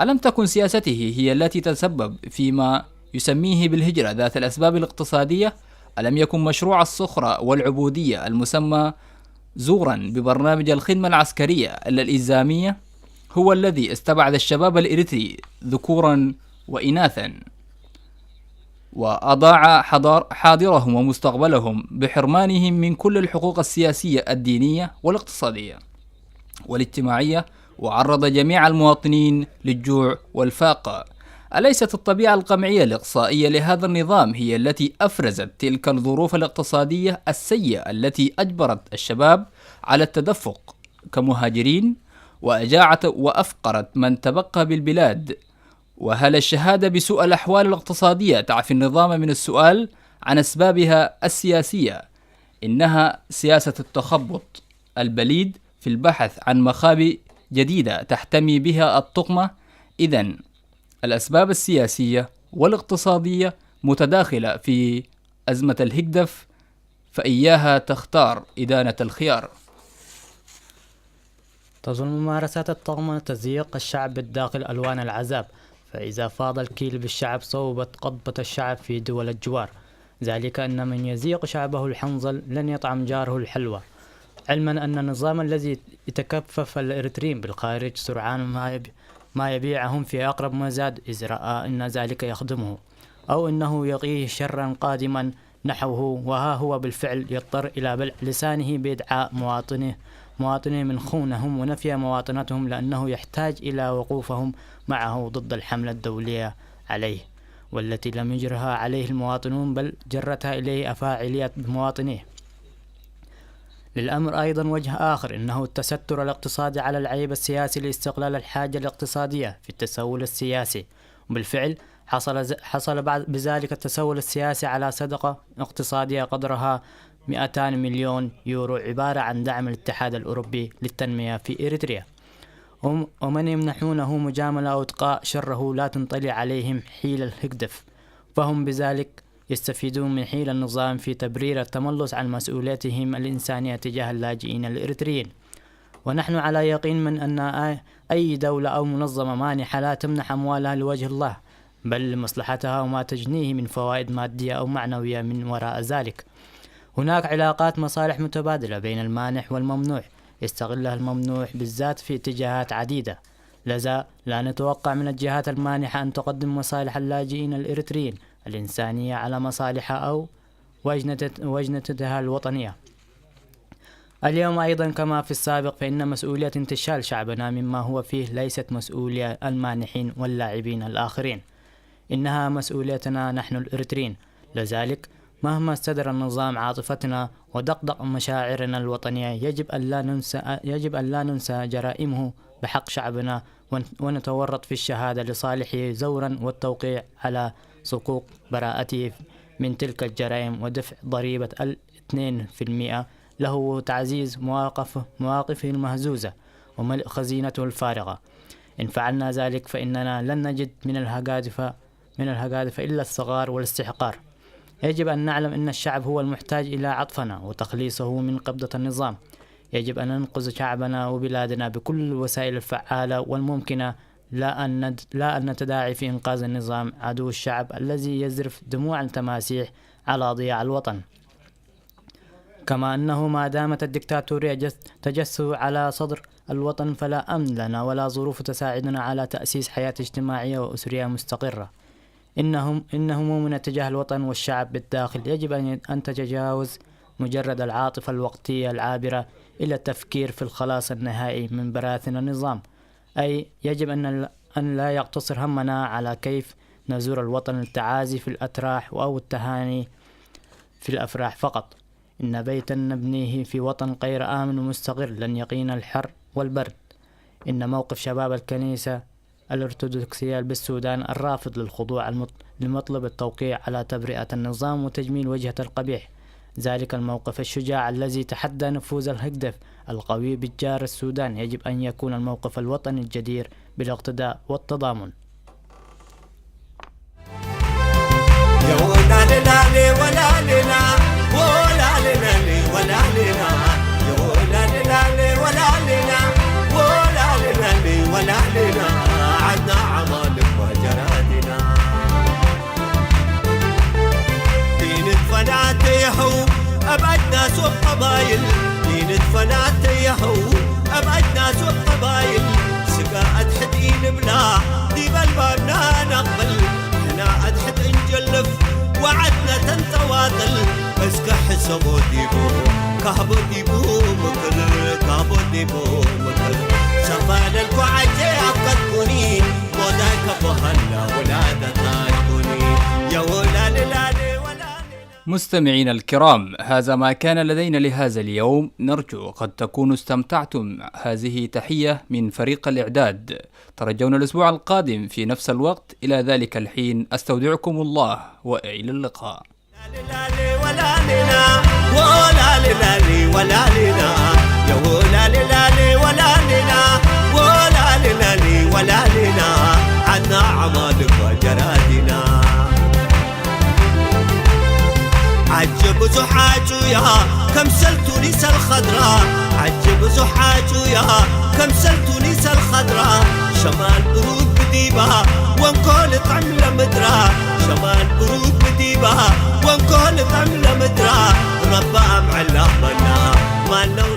ألم تكن سياسته هي التي تسبب فيما يسميه بالهجرة ذات الأسباب الاقتصادية؟ ألم يكن مشروع الصخرة والعبودية المسمى زورا ببرنامج الخدمة العسكرية الإلزامية هو الذي استبعد الشباب الإريتري ذكورا وإناثا، وأضاع حضار-، حاضرهم ومستقبلهم بحرمانهم من كل الحقوق السياسية الدينية والاقتصادية والاجتماعية، وعرض جميع المواطنين للجوع والفاقة؟ أليست الطبيعة القمعية الإقصائية لهذا النظام هي التي أفرزت تلك الظروف الاقتصادية السيئة التي أجبرت الشباب على التدفق كمهاجرين، وأجاعت وأفقرت من تبقى بالبلاد؟ وهل الشهادة بسوء الأحوال الاقتصادية تعفي النظام من السؤال عن أسبابها السياسية؟ إنها سياسة التخبط البليد في البحث عن مخابئ جديدة تحتمي بها الطقمة. إذن الأسباب السياسية والاقتصادية متداخلة في أزمة الهجدف، فإياها تختار إدانة الخيار. تظل ممارسات الطغمة تزييق الشعب بالداخل ألوان العذاب، فإذا فاض الكيل بالشعب صوبت قبضة الشعب في دول الجوار، ذلك أن من يزيق شعبه الحنظل لن يطعم جاره الحلوى، علما أن النظام الذي يتكفف الإريتريين بالخارج سرعان ما يب-، ما يبيعهم في أقرب مزاد إذ رأى أن ذلك يخدمه، أو أنه يقيه شرا قادما نحوه، وها هو بالفعل يضطر إلى بلع لسانه بإدعاء مواطنه مواطنه من خونهم ونفي مواطنتهم، لأنه يحتاج إلى وقوفهم معه ضد الحملة الدولية عليه، والتي لم يجرها عليه المواطنون، بل جرتها إليه أفاعيلية مواطنيه. للأمر أيضا وجه آخر، إنه التستر الاقتصادي على العيب السياسي لاستغلال الحاجة الاقتصادية في التسول السياسي. وبالفعل حصل ز-، حصل بعد بذلك التسول السياسي على صدقة اقتصادية قدرها مئتان مليون يورو، عبارة عن دعم الاتحاد الأوروبي للتنمية في إريتريا. وم-، ومن يمنحونه مجاملة أو إتقاء شره لا تنطلي عليهم حيل الهجدف، فهم بذلك يستفيدون من حيل النظام في تبرير التملص عن مسؤوليتهم الإنسانية تجاه اللاجئين الإريتريين. ونحن على يقين من أن آي-، أي دولة أو منظمة مانحة لا تمنح أموالها لوجه الله، بل لمصلحتها وما تجنيه من فوائد مادية أو معنوية من وراء ذلك. هناك علاقات مصالح متبادلة بين المانح والممنوح، يستغلها الممنوح بالذات في اتجاهات عديدة، لذا لا نتوقع من الجهات المانحة أن تقدم مصالح اللاجئين الإريتريين الإنسانية على مصالحها أو وجنة-، وجنتها الوطنية. اليوم أيضا كما في السابق، فإن مسؤولية انتشال شعبنا مما هو فيه ليست مسؤولية المانحين واللاعبين الآخرين، إنها مسؤوليتنا نحن الإريتريين. لذلك مهما استدر النظام عاطفتنا ودقدق مشاعرنا الوطنية، يجب أن لا ننسى، يجب أن لا ننسى جرائمه بحق شعبنا، ون-، ونتورط في الشهادة لصالحه زورا والتوقيع على صكوك براءته من تلك الجرائم ودفع ضريبة الاثنين في المئة له، وتعزيز مواقف-، مواقفه المهزوزة وملء خزينته الفارغة. إن فعلنا ذلك فإننا لن نجد من الهجادفة، من الهجادفة إلا الصغار والاستحقار. يجب أن نعلم أن الشعب هو المحتاج إلى عطفنا وتخليصه من قبضة النظام. يجب أن ننقذ شعبنا وبلادنا بكل الوسائل الفعالة والممكنة، لا أن ند-، لا أن نتداعي في إنقاذ النظام عدو الشعب الذي يذرف دموع التماسيح على ضياع الوطن. كما أنه ما دامت الدكتاتورية جس-، تجسس على صدر الوطن، فلا أمن لنا ولا ظروف تساعدنا على تأسيس حياة اجتماعية وأسرية مستقرة. إنهم، إن همومنا تجاه الوطن والشعب بالداخل يجب أن، أن تتجاوز مجرد العاطفة الوقتية العابرة إلى التفكير في الخلاص النهائي من براثن النظام. أي يجب أن ال-، أن لا يقتصر همنا على كيف نزور الوطن للتعازي في الأتراح أو التهاني في الأفراح فقط. إن بيتا نبنيه في وطن غير آمن ومستقر لن يقينا الحر والبرد. إن موقف شباب الكنيسة الأرثوذكسية بالسودان الرافض للخضوع المط-، لمطلب التوقيع على تبرئة النظام وتجميل وجهة القبيح، ذلك الموقف الشجاع الذي تحدى نفوذ الهجدف القوي بالجار السودان، يجب أن يكون الموقف الوطني الجدير بالاقتداء والتضامن. ላሌ ወላሌና፣ ወላሌ ላሌ ወላሌና፣ የወላሌ ላሌ ወላሌና፣ ወላሌ ላሌ ወላሌና፣ ዓድና ዓማልባ ጀራዲና። ዲንት ፈናተ የኸው ኣብ ዓድና ሱቕ ቀባይል፣ ዲንት ፈናተ የኸው ኣብ ዓድና ሱቕ ቀባይል፣ ስጋ ኣድሕድ ኢንብላ ዲብ ኣልባብና ነቕብል፣ ሕና ኣድሕድ እንጀልፍ ወዓድና ተንጠዋጥል፣ እስከ ሕሰቦ ዲቡ ካህቦ ዲቡ ምክር፣ ካህቦ ዲቡ ምክር፣ ሰፋለልኩ ዓጀ ኣፍቀድኩኒ፣ ሞዳይ ከቦኸላ ወላደታይ ኩኒ፣ የወላልላሌ ወላሌ። مستمعينا الكرام، هذا ما كان لدينا لهذا اليوم. نرجو قد تكونوا استمتعتم. هذه تحية من فريق الإعداد. ترجونا الأسبوع القادم في نفس الوقت. إلى ذلك الحين أستودعكم الله وإلى اللقاء. ላሌ ወላሌና፣ ወላሌ ላሌ ወላሌና፣ የወላሌ ላሌ ወላሌና፣ ወላሌ ላሌ ወላሌና፣ ዓድና ዓማልባ ጀራዲና። ዓጀ ብዙሕ ዓጩያ ከምሰል ቱኒስ ኣልኸድራ፣ ዓጀ ብዙሕ ዓጩያ ከምሰል ቱኒስ ኣልኸድራ፣ ሸማል ብሩድ ብዲባ ወንኮ ልጥዕም ለምድራ፣ ሸማል ብሩድ ብዲባ ወንኮ ልጥዕም ለምድራ፣ ረባ ኣምዕላ መና ማነው